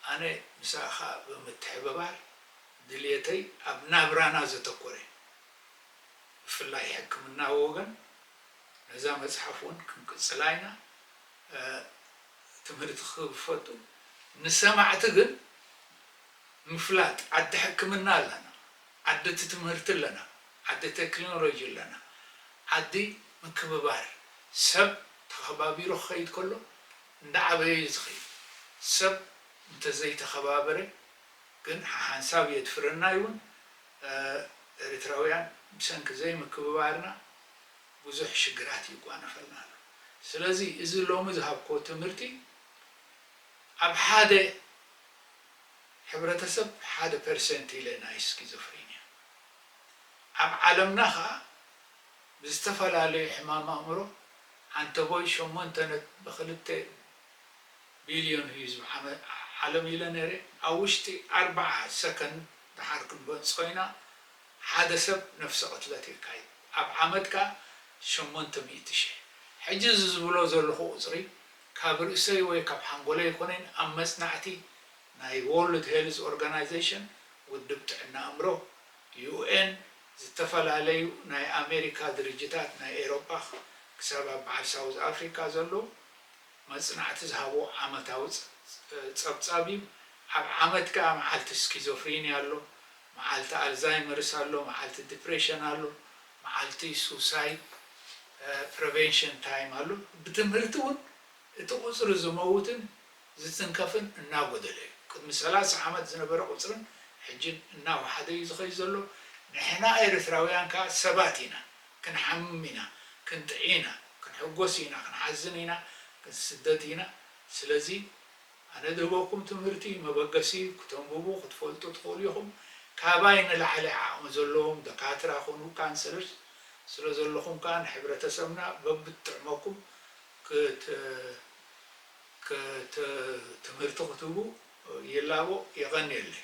ኣነ ምሳኻ ብምትሕብባር ድልየተይ ኣብ ናብራና ዘተኮረ፣ ብፍላይ ሕክምናዊ ወገን ነዛ መፅሓፍ እውን ክንቅፅላ ኢና። ትምህርቲ ክፈቱ፣ ንሰማዕቲ ግን ምፍላጥ፣ ዓዲ ሕክምና ኣለና፣ ዓዲ እቲ ትምህርቲ ኣለና፣ ዓዲ ቴክኖሎጂ ኣለና፣ ዓዲ ምክብባር። ሰብ ተኸባቢሩ ክኸይድ ከሎ እንዳዓበየ እዩ ዝኸይድ። ሰብ እንተዘይተኸባበረ ግን ሓሓንሳብ የድፍረና ይውን። ኤርትራውያን ብሰንኪ ዘይምክብባርና ብዙሕ ሽግራት ይጓነፈልና ኣሎ። ስለዚ እዚ ሎሚ ዝሃብኮ ትምህርቲ ኣብ ሓደ ሕብረተሰብ ሓደ ፐርሰንት ኢለ ናይ ስኪዞፍሪንያ። ኣብ ዓለምና ኸዓ ብዝተፈላለዩ ሕማም ኣእምሮ ዓንተቦይ ሸሞንተ ነጥቢ ክልተ ቢልዮን ህዝቢ ዓመ- ዓለም ኢለ ነይረ። ኣብ ውሽጢ ኣርብዓ ሰከንድ ድሓር ክንበጽሖ ኢና ሓደ ሰብ ነፍሰ ቅትለት የካይድ። ኣብ ዓመት ከኣ ሸሞንተ ሚእቲ ሽሕ። ሕጂ እዚ ዝብሎ ዘለኹ ቁጽሪ ካብ ርእሰይ ወይ ካብ ሓንጎለይ ኣይኮነን፣ ኣብ መጽናዕቲ ናይ World Health Organization፣ ውድብ ጥዕና ኣእምሮ፣ ዩ ኤን፣ ዝተፈላለዩ ናይ ኣሜሪካ ድርጅታት፣ ናይ ኤሮጳ ክሳብ ኣብ በዓል ሳውዝ ኣፍሪካ ዘለዉ መጽናዕቲ ዝሃብዎ ዓመታዊ ጸብጻብ እዩ። ኣብ ዓመት ከኣ መዓልቲ ስኪዞፍሪንያ ኣሎ፣ መዓልቲ ኣልዛይመርስ ኣሎ፣ መዓልቲ ዲፕሬሽን ኣሎ፣ መዓልቲ ሱሳይድ ፕሪቨንሽን ታይም ኣሎ። ብትምህርቲ እውን እቲ ቁጽሪ ዝመውትን ዝትንከፍን እናጎደለ እዩ። ቅድሚ ሰላሳ ዓመት ዝነበረ ቁጽርን ሕጅን እናወሓደ እዩ ዝኸይድ ዘሎ። ንሕና ኤርትራውያን ከኣ ሰባት ኢና፣ ክንሓምም ኢና፣ ክንጥዒ ኢና፣ ክንሕጎስ ኢና፣ ክንሓዝን ኢና፣ ክንስደድ ኢና። ስለዚ ኣነ ዝህበኩም ትምህርቲ መበገሲ እዩ። ክተንብቡ ክትፈልጡ ትኽእሉ ኢኹም። ካባይ ንላዕሊ ዓቕሚ ዘለዎም ደካትራ ኮኑ ካንሰለርስ ስለ ዘለኹም ከኣ ንሕብረተሰብና በብትጥዕመኩም ክት- ክት- ትምህርቲ ክትህቡ ይላቦ። የቐንየለይ።